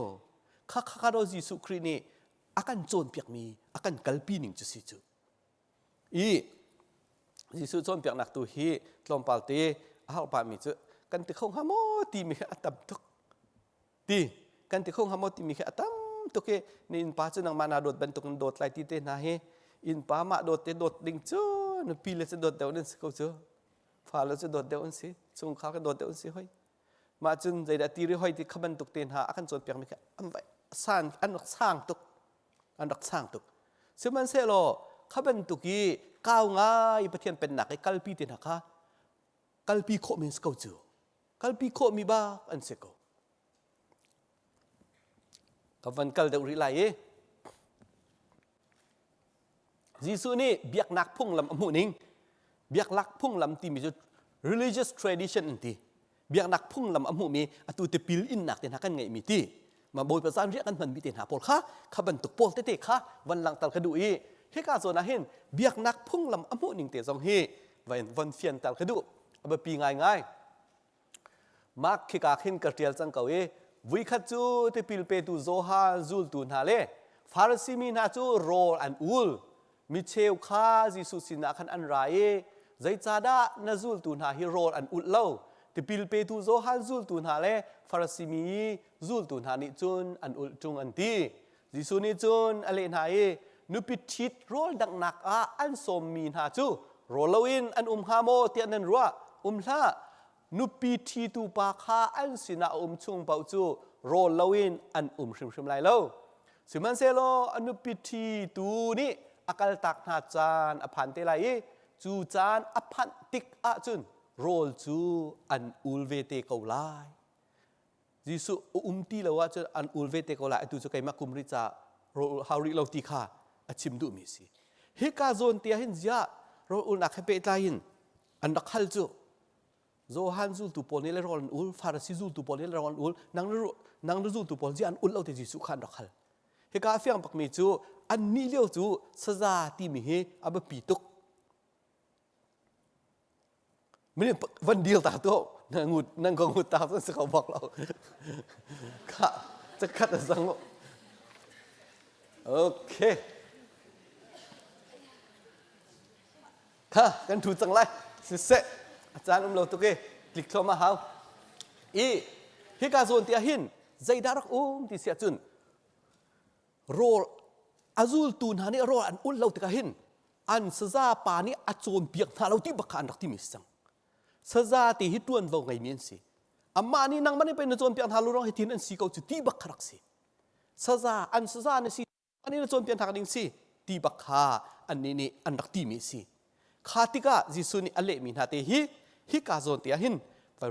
kha kha kha do Jesuh Khrih nih a kan cawnpiakmi a kan kalpi ning cu si cu i Jesuh cawnpiaknak tu hi tlawmpal te a har pahmi cu kan ti kho hnga maw timi hi a tam tuk ti kan ti kho hnga maw timi khi a tam tuk i na innpa cu nangmah naa dawt bantuk in dawt lai ti te hna hi innpa mah dawt te dawt ding cu nupi le cu dawt deuh nan si ko cu fale cu dawt deuh an si chungkhar ka dawt deuh an si hoi mah cun zeidah ti ri hoi ti kha bantuk te hna a kan cawnpiak mi kha an vai san an rak sang tuk an rak sang tuk sihmanhsehlaw kha bantuk i kau ngai Pathian pennak i kalpi te hna kha kalpi khawh men si ko cu kalpi khawhmi bak an si ko. Ka van kal deuh rih lai i Jesuh nih biaknak phunglam a hmuh ning biaknak phunglam timi cu religious tradition an ti biaknak phunglam a hmuhmi atu tipil innak te hna kan ngeihmi ti ma bawipa zan riah kan hmanmi te hna pawl kha kha bantuk pawl tete kha van langhter ka duh i hika zawn ah hin biaknak phunglam a hmuh ning te zong hi van von fianter ka duh a biapi ngaingai Mark khika khin ka ṭial cang ko i vuikhat cu tipil petu Johan zultu hna le Farasi mi hna cu rawl an ul mi cheu kha Jesuh sinah khan an ra i zeicahdah na zultu hna hi rawl an ulh lo tipil petu Johan zultu hna le Farasi mi zultu hna nih cun an ulh ṭung an ti Jesuh nih cun a leh hna i nupi ṭhit rawl danghnak ah an sawmmi hna cu rawl loin an um hnga maw tiah nan ruah? Um hlah. Nupi ṭhitu pa kha an sinah a um chung paoh cu rawl loin an um hrimhrim lai lo. Sihmanhsehlaw a nupi ṭhitu nih a kaltak hna caan a phan te lai i cu caan a phanh tik ahcun rawl cu an ul ve te ko lai. Jesuh a um ti lo ahcun an ul ve te ko lai atu cu keimah kum rih ca rawl hau rih lo ti kha a chim duhmi a si. Hika zawn te ah hin ziah rawl ulnak he pehtlai in an rak hal cu Johan zultu pawl nih le rawl an ul, Farasi zultu pawl nih le rawl an ul, nang na nang na zultu pawl ziah an ul lo ti Jesuh kha an rak hal. Hika a fiang bakmi cu an nih lio cu saza timi hi a biapi tuk. Mini van deal ta to na ngut nan ko ngut ta si kho bak lo. Kha cakhat a zang. Okay. Kha kan thu cang lai. Siseh a caan um lo tuk i tlik thluahmah hau. I hika zawn ti ah hin zeidah rak um ti si ahcun rawl a zultu hna nih rawl an ulh lo tikah hin an saza pa nih a cawnpiak hna lo ti bak kha an rak timi si cang. Saza ti hi ṭuanvo ngeimi an si. Amah nih nangmah nih pei na cawnpiak hna lo ruang hitin an si ko cu ti bak kha rak si. Saza an saza na si an in cawnpiak hna ding si ti bak kha annih nih an rak timi a si. Kha tikah Jesuh nih a lehmi hna te hi hika zawn te ah hin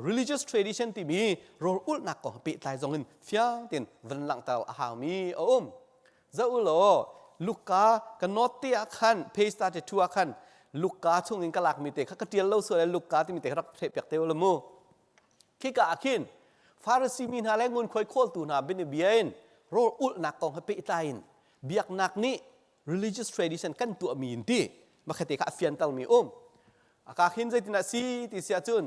religious tradition timi rawl ulhnak kong pehtlai zong in fiang tein van langhter a haumi a um. Zoh u law Luka ka note te ah khan page 32 ah khan Luka chung in ka lakmi te kha ka tial lo sual Luka timi te kha rak pheh te u la mu. Khika ah khin Farasi mi hna le ngunkhuai khawltu hna bianabia in rawl ulhnak kong he pehtlai in biaknak nih religious tradition kan tuahmi in ti makhate kha a fiantermi um. Aka khin zeitin ah si ti si ahcun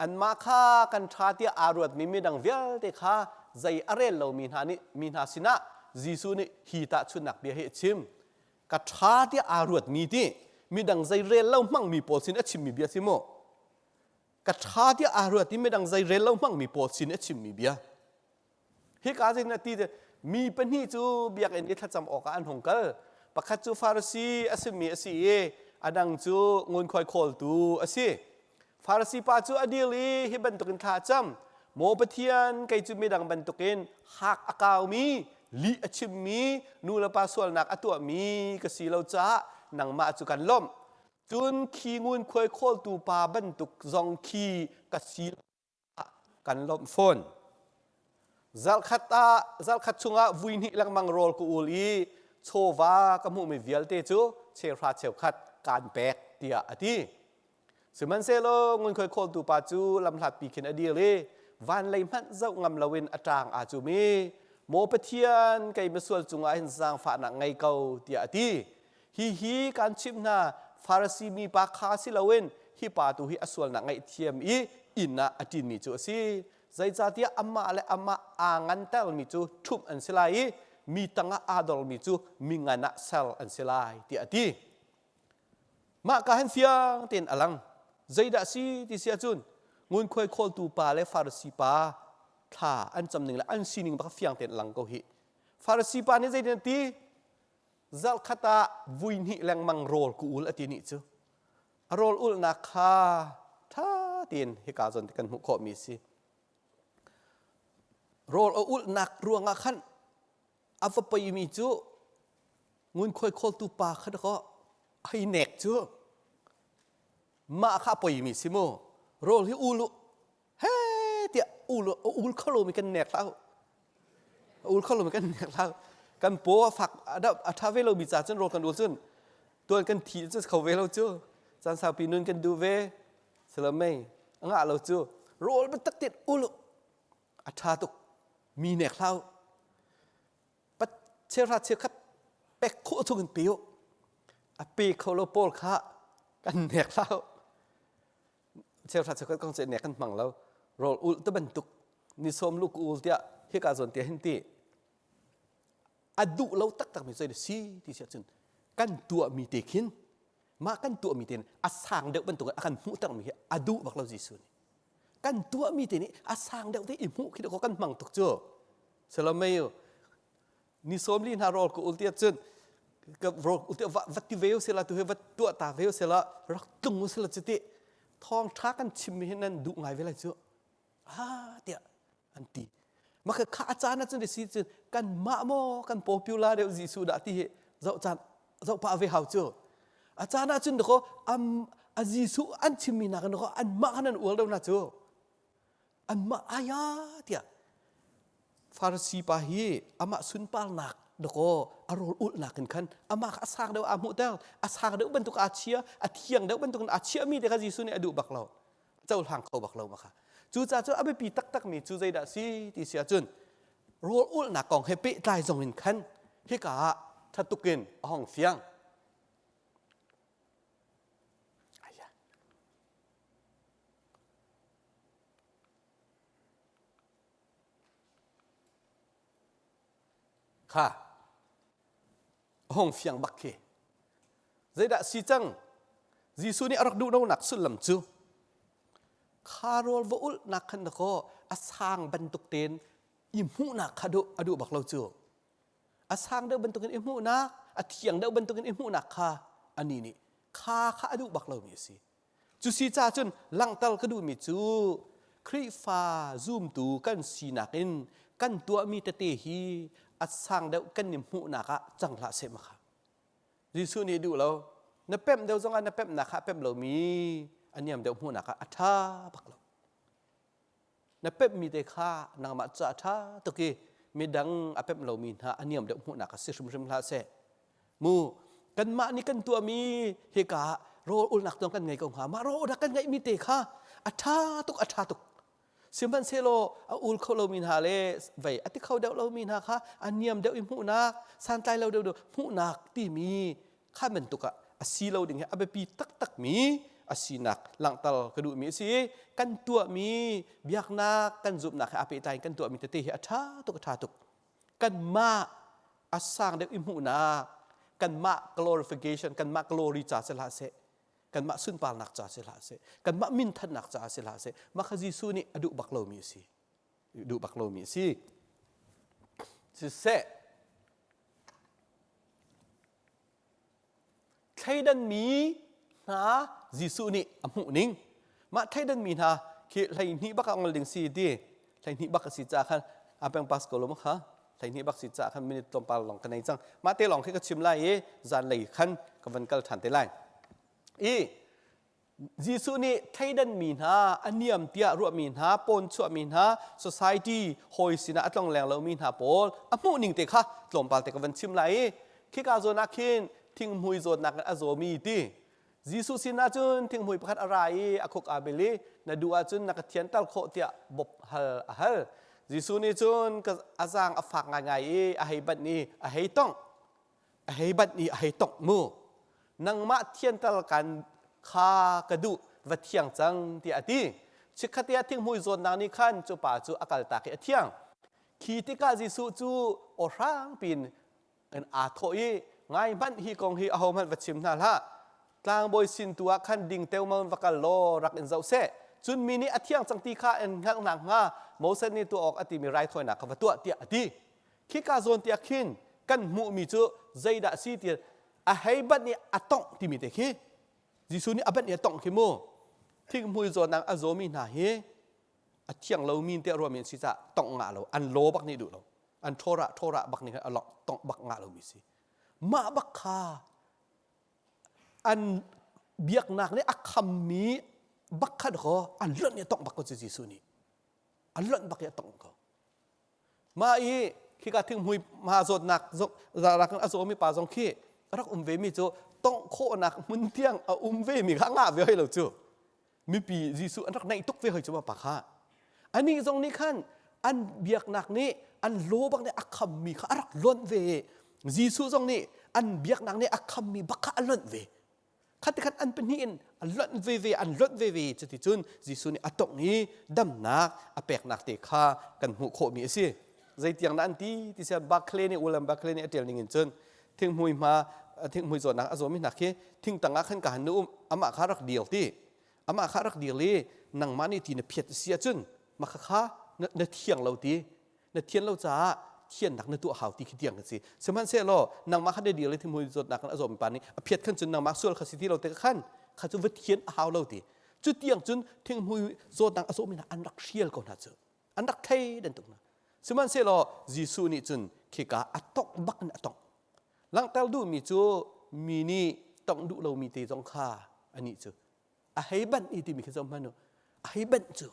anmah kha kan ṭha tiah aa ruatmi midang vialte kha zei a rel lomi hna nih mi hna sinah Jesuh nih hi tahchunhnak bia hi a chim. Ka ṭha tiah aa ruatmi ti midang zei rel lo hmangmi pawl sin a chimmi bia si mu. Ka ṭha tiah aa ruat i midang zei rel lo hmangmi pawl sin a chimmi bia. Hika zeitin a ti mi pahnih cu biakinn i thlacam awkah an hung kal. Pakhat cu Farasi a simi a si i a dang cu ngunkhuai khawltu a si. Farasi pa cu a dil i hi bantukin thla a cam. Maw Pathian, kei cu midang bantukin hak a kaumi, lih a chimmi, nu le pa sualnak a tuahmi ka si lo caah nangmah cu kan lawmh. Cun khi ngunkhuai khawltu pa bantuk zong khi ka si kan lawmh fawn. Zarhkhat ah zarhkhat chungah vui hnih lengmang rawl ka ul i chawva ka hmuhmi vialte cu cheuhra cheukhat kaan pek tiah a ti. Sihmanhsehlaw ngunkhuai khawltu pa cu lamhlatpi khin a dir i van lei hmanh zoh ngam loin a ṭaang aa cum i Maw Pathian kei misual cungah hin zaangfahnak ngei ko tiah a ti. Hihi kan chimh hna, Farasi mi pa kha si loin hi pa tu hi a sualnak ngaihthiam i inn ah a ṭinmi cu a si. Zeicahtiah amah le amah aa ngantermi cu ṭhumh an si lai i mi tangah aa dormi cu mi ngan ah ser an si lai, tiah a ti. Mah ka hin fiang tein a lang. Zeidah a si ti si ahcun ngunkhuai khawltu pa le Farasi pa thla an cam ning le an sining bak fiang tein a lang ko hih. Farasi pa nih zeitin a ti? Zarhkhat ah vui hnih lengmang rawl ka ul a ti nih cu a rawl ulhnak kha ṭha tein hika zawn kan hmuh khawhmi a si. Rawl a ulhnak ruangah khan a va poimi cu ngunkhuai khawltu pa kha dakaw hei nek cu mah kha a poimi si mu rawl hi ul u he tiah ul ul kho lomi kan nek hlah ul kho lomi kan nek hlah kan paw a fak a ṭha ve lomi ca cun rawl kan ul cun tuan kan thi cu kho ve lo cu caan saupi nun kan duh ve salamei a ngah lo cu rawl biatak tein ul a ṭha tuk mi nek hlah pat cheuhra cheukhat pek khawh chung in pe u a pe kho lo pawl kha kan nek hlah cheuhra cheukhat kong cu nek kan hmang lo rawl ulh te bantuk ni sawm lu ul tiah hika zawn te hin ti a duh lo taktak mi zei si ti si ahcun kan tuah mi te khin mah kan tuah mi te a sang deuh bantuk a kan hmuh ter mi hi a duh bak lo Jesuh nih kan tuah mi te nih a sang deuh te i hmuh khi ko kan hmang tuk cu salomei ni sawmli hna rawl ka ul tiah cun ka rawl ul tiah va ti ve usila tu hi va tuah ta ve usila rak tlung usila cu ti thawng ṭha kan chim mi hi nan duh ngai ve lai cu ah tiah an ti maka kha a caan ahcun si cun kan mah maw kan popular deuh Jesuh dah ti hi zoh caan zoh pah ve hau cu a caan ahcun dakaw am a Jesuh an chimmi nakin dakaw anmah khan an uar deuh na cu anmah aya tiah. Farasi pa hi amah sunparnak dakaw a rawl ulhnak in khan amah kha a sang deuh aa hmuhter a sang deuh bantuk aa chia a thiang deuh bantuk in aa chiahmi te kha Jesuh nih a duh bak lo cohlang kho bak lo ma kha cucaah cu a biapi taktakmi cu zeidah si ti si ahcun rawl ulhnak kong he pehtlai zong in khan hika ah ṭha tuk in a hong fiang Kha hong fiang bak khi. Zeidah si cang? Jesuh nih a rak duh lonak sullam cu kha rawl va ulhnak khan dakaw a sang bantuk tein i hmuhnak kha duh a duh bak lo cu. A sang deuh bantukin i hmuhnak, a thiang deuh bantukin i hmuhnak kha anih nih kha kha a duh bak lomi a si. Cusi caah cun langhter ka duhmi cu Khrihfa zumtu kan sinak in kan tuahmi tete hi a sang deuh kan i hmuhnak ah cang hlah seh makha. Jesuh nih duh lo. Na pemh deuh zongah na pemhnak kha a pemh lomi a niam deuh hmuhnak ah a ṭha bak lo. Na pemhmi te kha nangmah ca a ṭha tuk i midang a pemh lomi hna a niam deuh hmuhnak ah si hrimhrim hlah seh. Mu kanmah nih kan tuahmi hika ah rawl ulnak zong kan ngei ko hnga. Mah rawl ulnak kan ngeihmi te kha a ṭha tuk a ṭha tuk. Sihmanhsehlaw a ul kho lomi hna le vei a ti kho deuh lomi hna kha a niam deuh i hmuhnak santlai lo deuh hmuhnak timi kha bantuk ah a si lo ding hi a biapi taktakmi a sinak langhter ka duhmi a si kan tuahmi biaknak kan zumhnak he aa pehtlai in kan tuahmi tete hi a ṭha tuk a ṭha tuk kanmah a sang deuh i hmuhnak kanmah glorification kanmah glory ca si hlah seh kanmah sunparnak ca si hlah seh kanmah minthannak ca si hlah seh mah kha Jesuh nih a duh bak lomi a si duh bak lomi a si siseh Thleidanmi hna Jesuh nih a hmuh ning. Mah thleidanmi hna khi 12 bak ah ngol ding si ti 12 bak a si caah khan a peng pas ko lo ma kha 12 bak si caah khan minute tlawmpal lawng ka nei cang. Mah te lawng khi ka chim lai i zanlei khan ka van kal ṭhan te lai. I Jesuh nih thleidanmi hna, a niam tiah ruahmi hna, pawn chuahmi hna, society hawi sinah a tlongleng lomi hna pawl a hmuh ning te kha tlawmpal te ka van chim lai i khika zawn ah khin thinghmui zawtnak in a zawmi ti Jesuh sinah cun thinghmui pakhat a ra i a khuk aa bil i na duh ahcun na ka thianter khawh tiah bawp hal a hal. Jesuh nih cun a zaang a fak ngaingai i a hei banh i a hei tongh. A hei banh i a hei tongh mu. Nangmah thianter kan kha ka duh va thiang cang tiah a ti. Chikkhat ah thinghmui zawtnak nih khan cu pa cu a kaltak i a thiang. Khi tikah Jesuh cu aw hrang piin in aa thawh i ngai hmanh hi kong hi ahohmanh va chim hna hlah. Tlangbawi sin tu ah khan ding teomao in va kal law rak in zoh seh. Cun mi nih a thiang cang ti kha an hngalh nakhnga Moses nih tuah awk a timi raithawinak kha va tuah tiah a ti. Khika zawn tiah khin kan hmuhmi cu zeidah a si ti a hei banh i a tongh timi te khi Jesuh nih a banh i a tongh khi mu thinghmui zawtnak a zawmi hna hi a thiang lomi tiah ruahmi an si caah tongh ngah lo an law bak nih duh lo an ṭhawrah ṭhawrah bak nih a tongh bak ngah lomi si mah bak kha an biaknak nih a khammi bak kha dakaw an lonh i a tongh bak ko cu Jesuh nih a lonh bak i a tongh ko Mah i khika thinghmui ma zawtnak rak a zawmi pa zong khi a rak um vemi cu tongh khawhnak hmun tiang a um vemi kha ngah ve hoi lo cu. Mipi Jesuh an rak naih tuk ve hoi cu pa kha. Anih zong nih khan an biaknak nih an law bak nih a khammi kha a rak lonh ve. Jesuh zong nih an biaknak nih a khammi bak kha a lonh ve. Khatikhat an pahnih in an lonh veve an lonh veve cuticun Jesuh nih a tongh i damnak a peknak te kha kan hmuh khawhmi a si. Zeitiang dah an ti ti sian Barclay nih William Barclay nih a ṭial ning in cun thinghmui hma thinghmui zawtnak a zawmi hna khi thingtang ah khan ka han nu um amah kha rak dir ti amah kha rak dir i nangmah nih ti na phiat a si ahcun mah kha na thiang lo ti na thian lo caah thiannak na tuah hau ti khi tiang kan si sihmanhsehlaw nangmah kha na dir le thinghmui zawtnak kan a zawmi pa nih a phiat khan cun nangmah sual kha si ti lo te khan kha cu va thian a hau lo ti cu tiang cun thinghmui zawtnak a zawmi hna an rak hrial ko hna cu an rak thei dan tuk hna sihmanhsehlaw Jesuh nih cun khika a tongh bak in a tongh langhter duhmi cu mi nih tongh duh lomi te zong kha anih cu a hei banh i timi khi zoh hmanh u a hei banh cu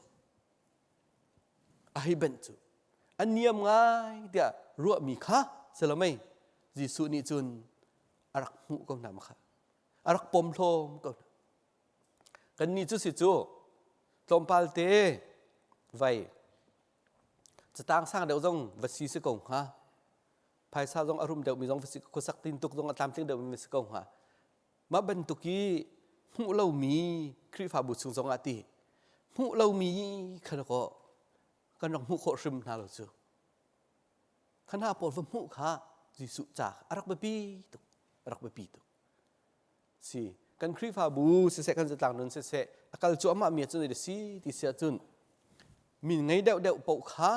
A hei benh cu. A niam ngai tiah ruahmi kha si lo mei Jesuh nih cun a rak hmuh ko hna kha a rak pom hlawm ko hna. Kannih cu si cu tlawmpal te vai catang sang deuh zong va si si ko hnga phaisa zong a rum deuhmi zong va si khuasak tintuk zong a tlamtling deuhmi va si ko hnga mah bantuk i hmuh lomi Khrihfabu chung zong ah ti hmuh lomi kha kaw kan rak hmuh khawh hrim hna lo cu kha hna pawl va hmuh kha Jesuh ca a rak biapi tuk a rak biapi tuk si kan Khrihfabu siseh kan zatlang nun siseh a kal cuahmah mi ahcun si ti si ahcun min ngei deuh deuh paoh kha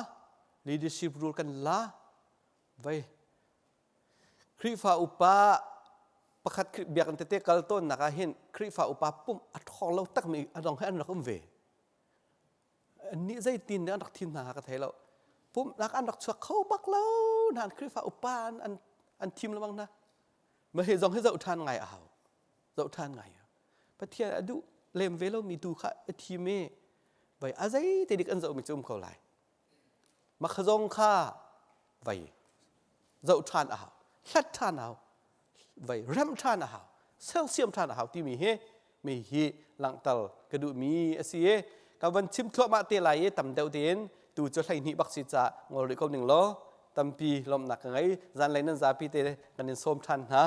leadership role kan la vai Khrihfa upa pakhat biakinn tete kal tawnnak ah hin Khrihfa upa pumh a ṭhawng lo takmi a dong he an rak um ve. Annih zeitin nih an rak thim hna ka thei lo. Pumhnak an rak chuak kho bak lo hna Khrihfa upa an, an, an thim lengmang hna. Mah hi zong hi zoh ṭhan ngai a hau. Zoh ṭhan ngai. Pathian a duh lem ve lomi tu kha a thim i vai a zei te dik an zohmi cu um ko lai. Mah zong kha vai zoh ṭhan a hau, hlat ṭhan a hau, vai remh ṭhan a hau, sersiam ṭhan a hau timi hi mi hi langhter ka duhmi a si i ka van chim thluahmah te lai i tam deuh tein tu cu 12 bak si ca ngol rih ko ning law tampi lawmhnak ka ngei zanlei nan zapi te kan in sawm ṭhan hna.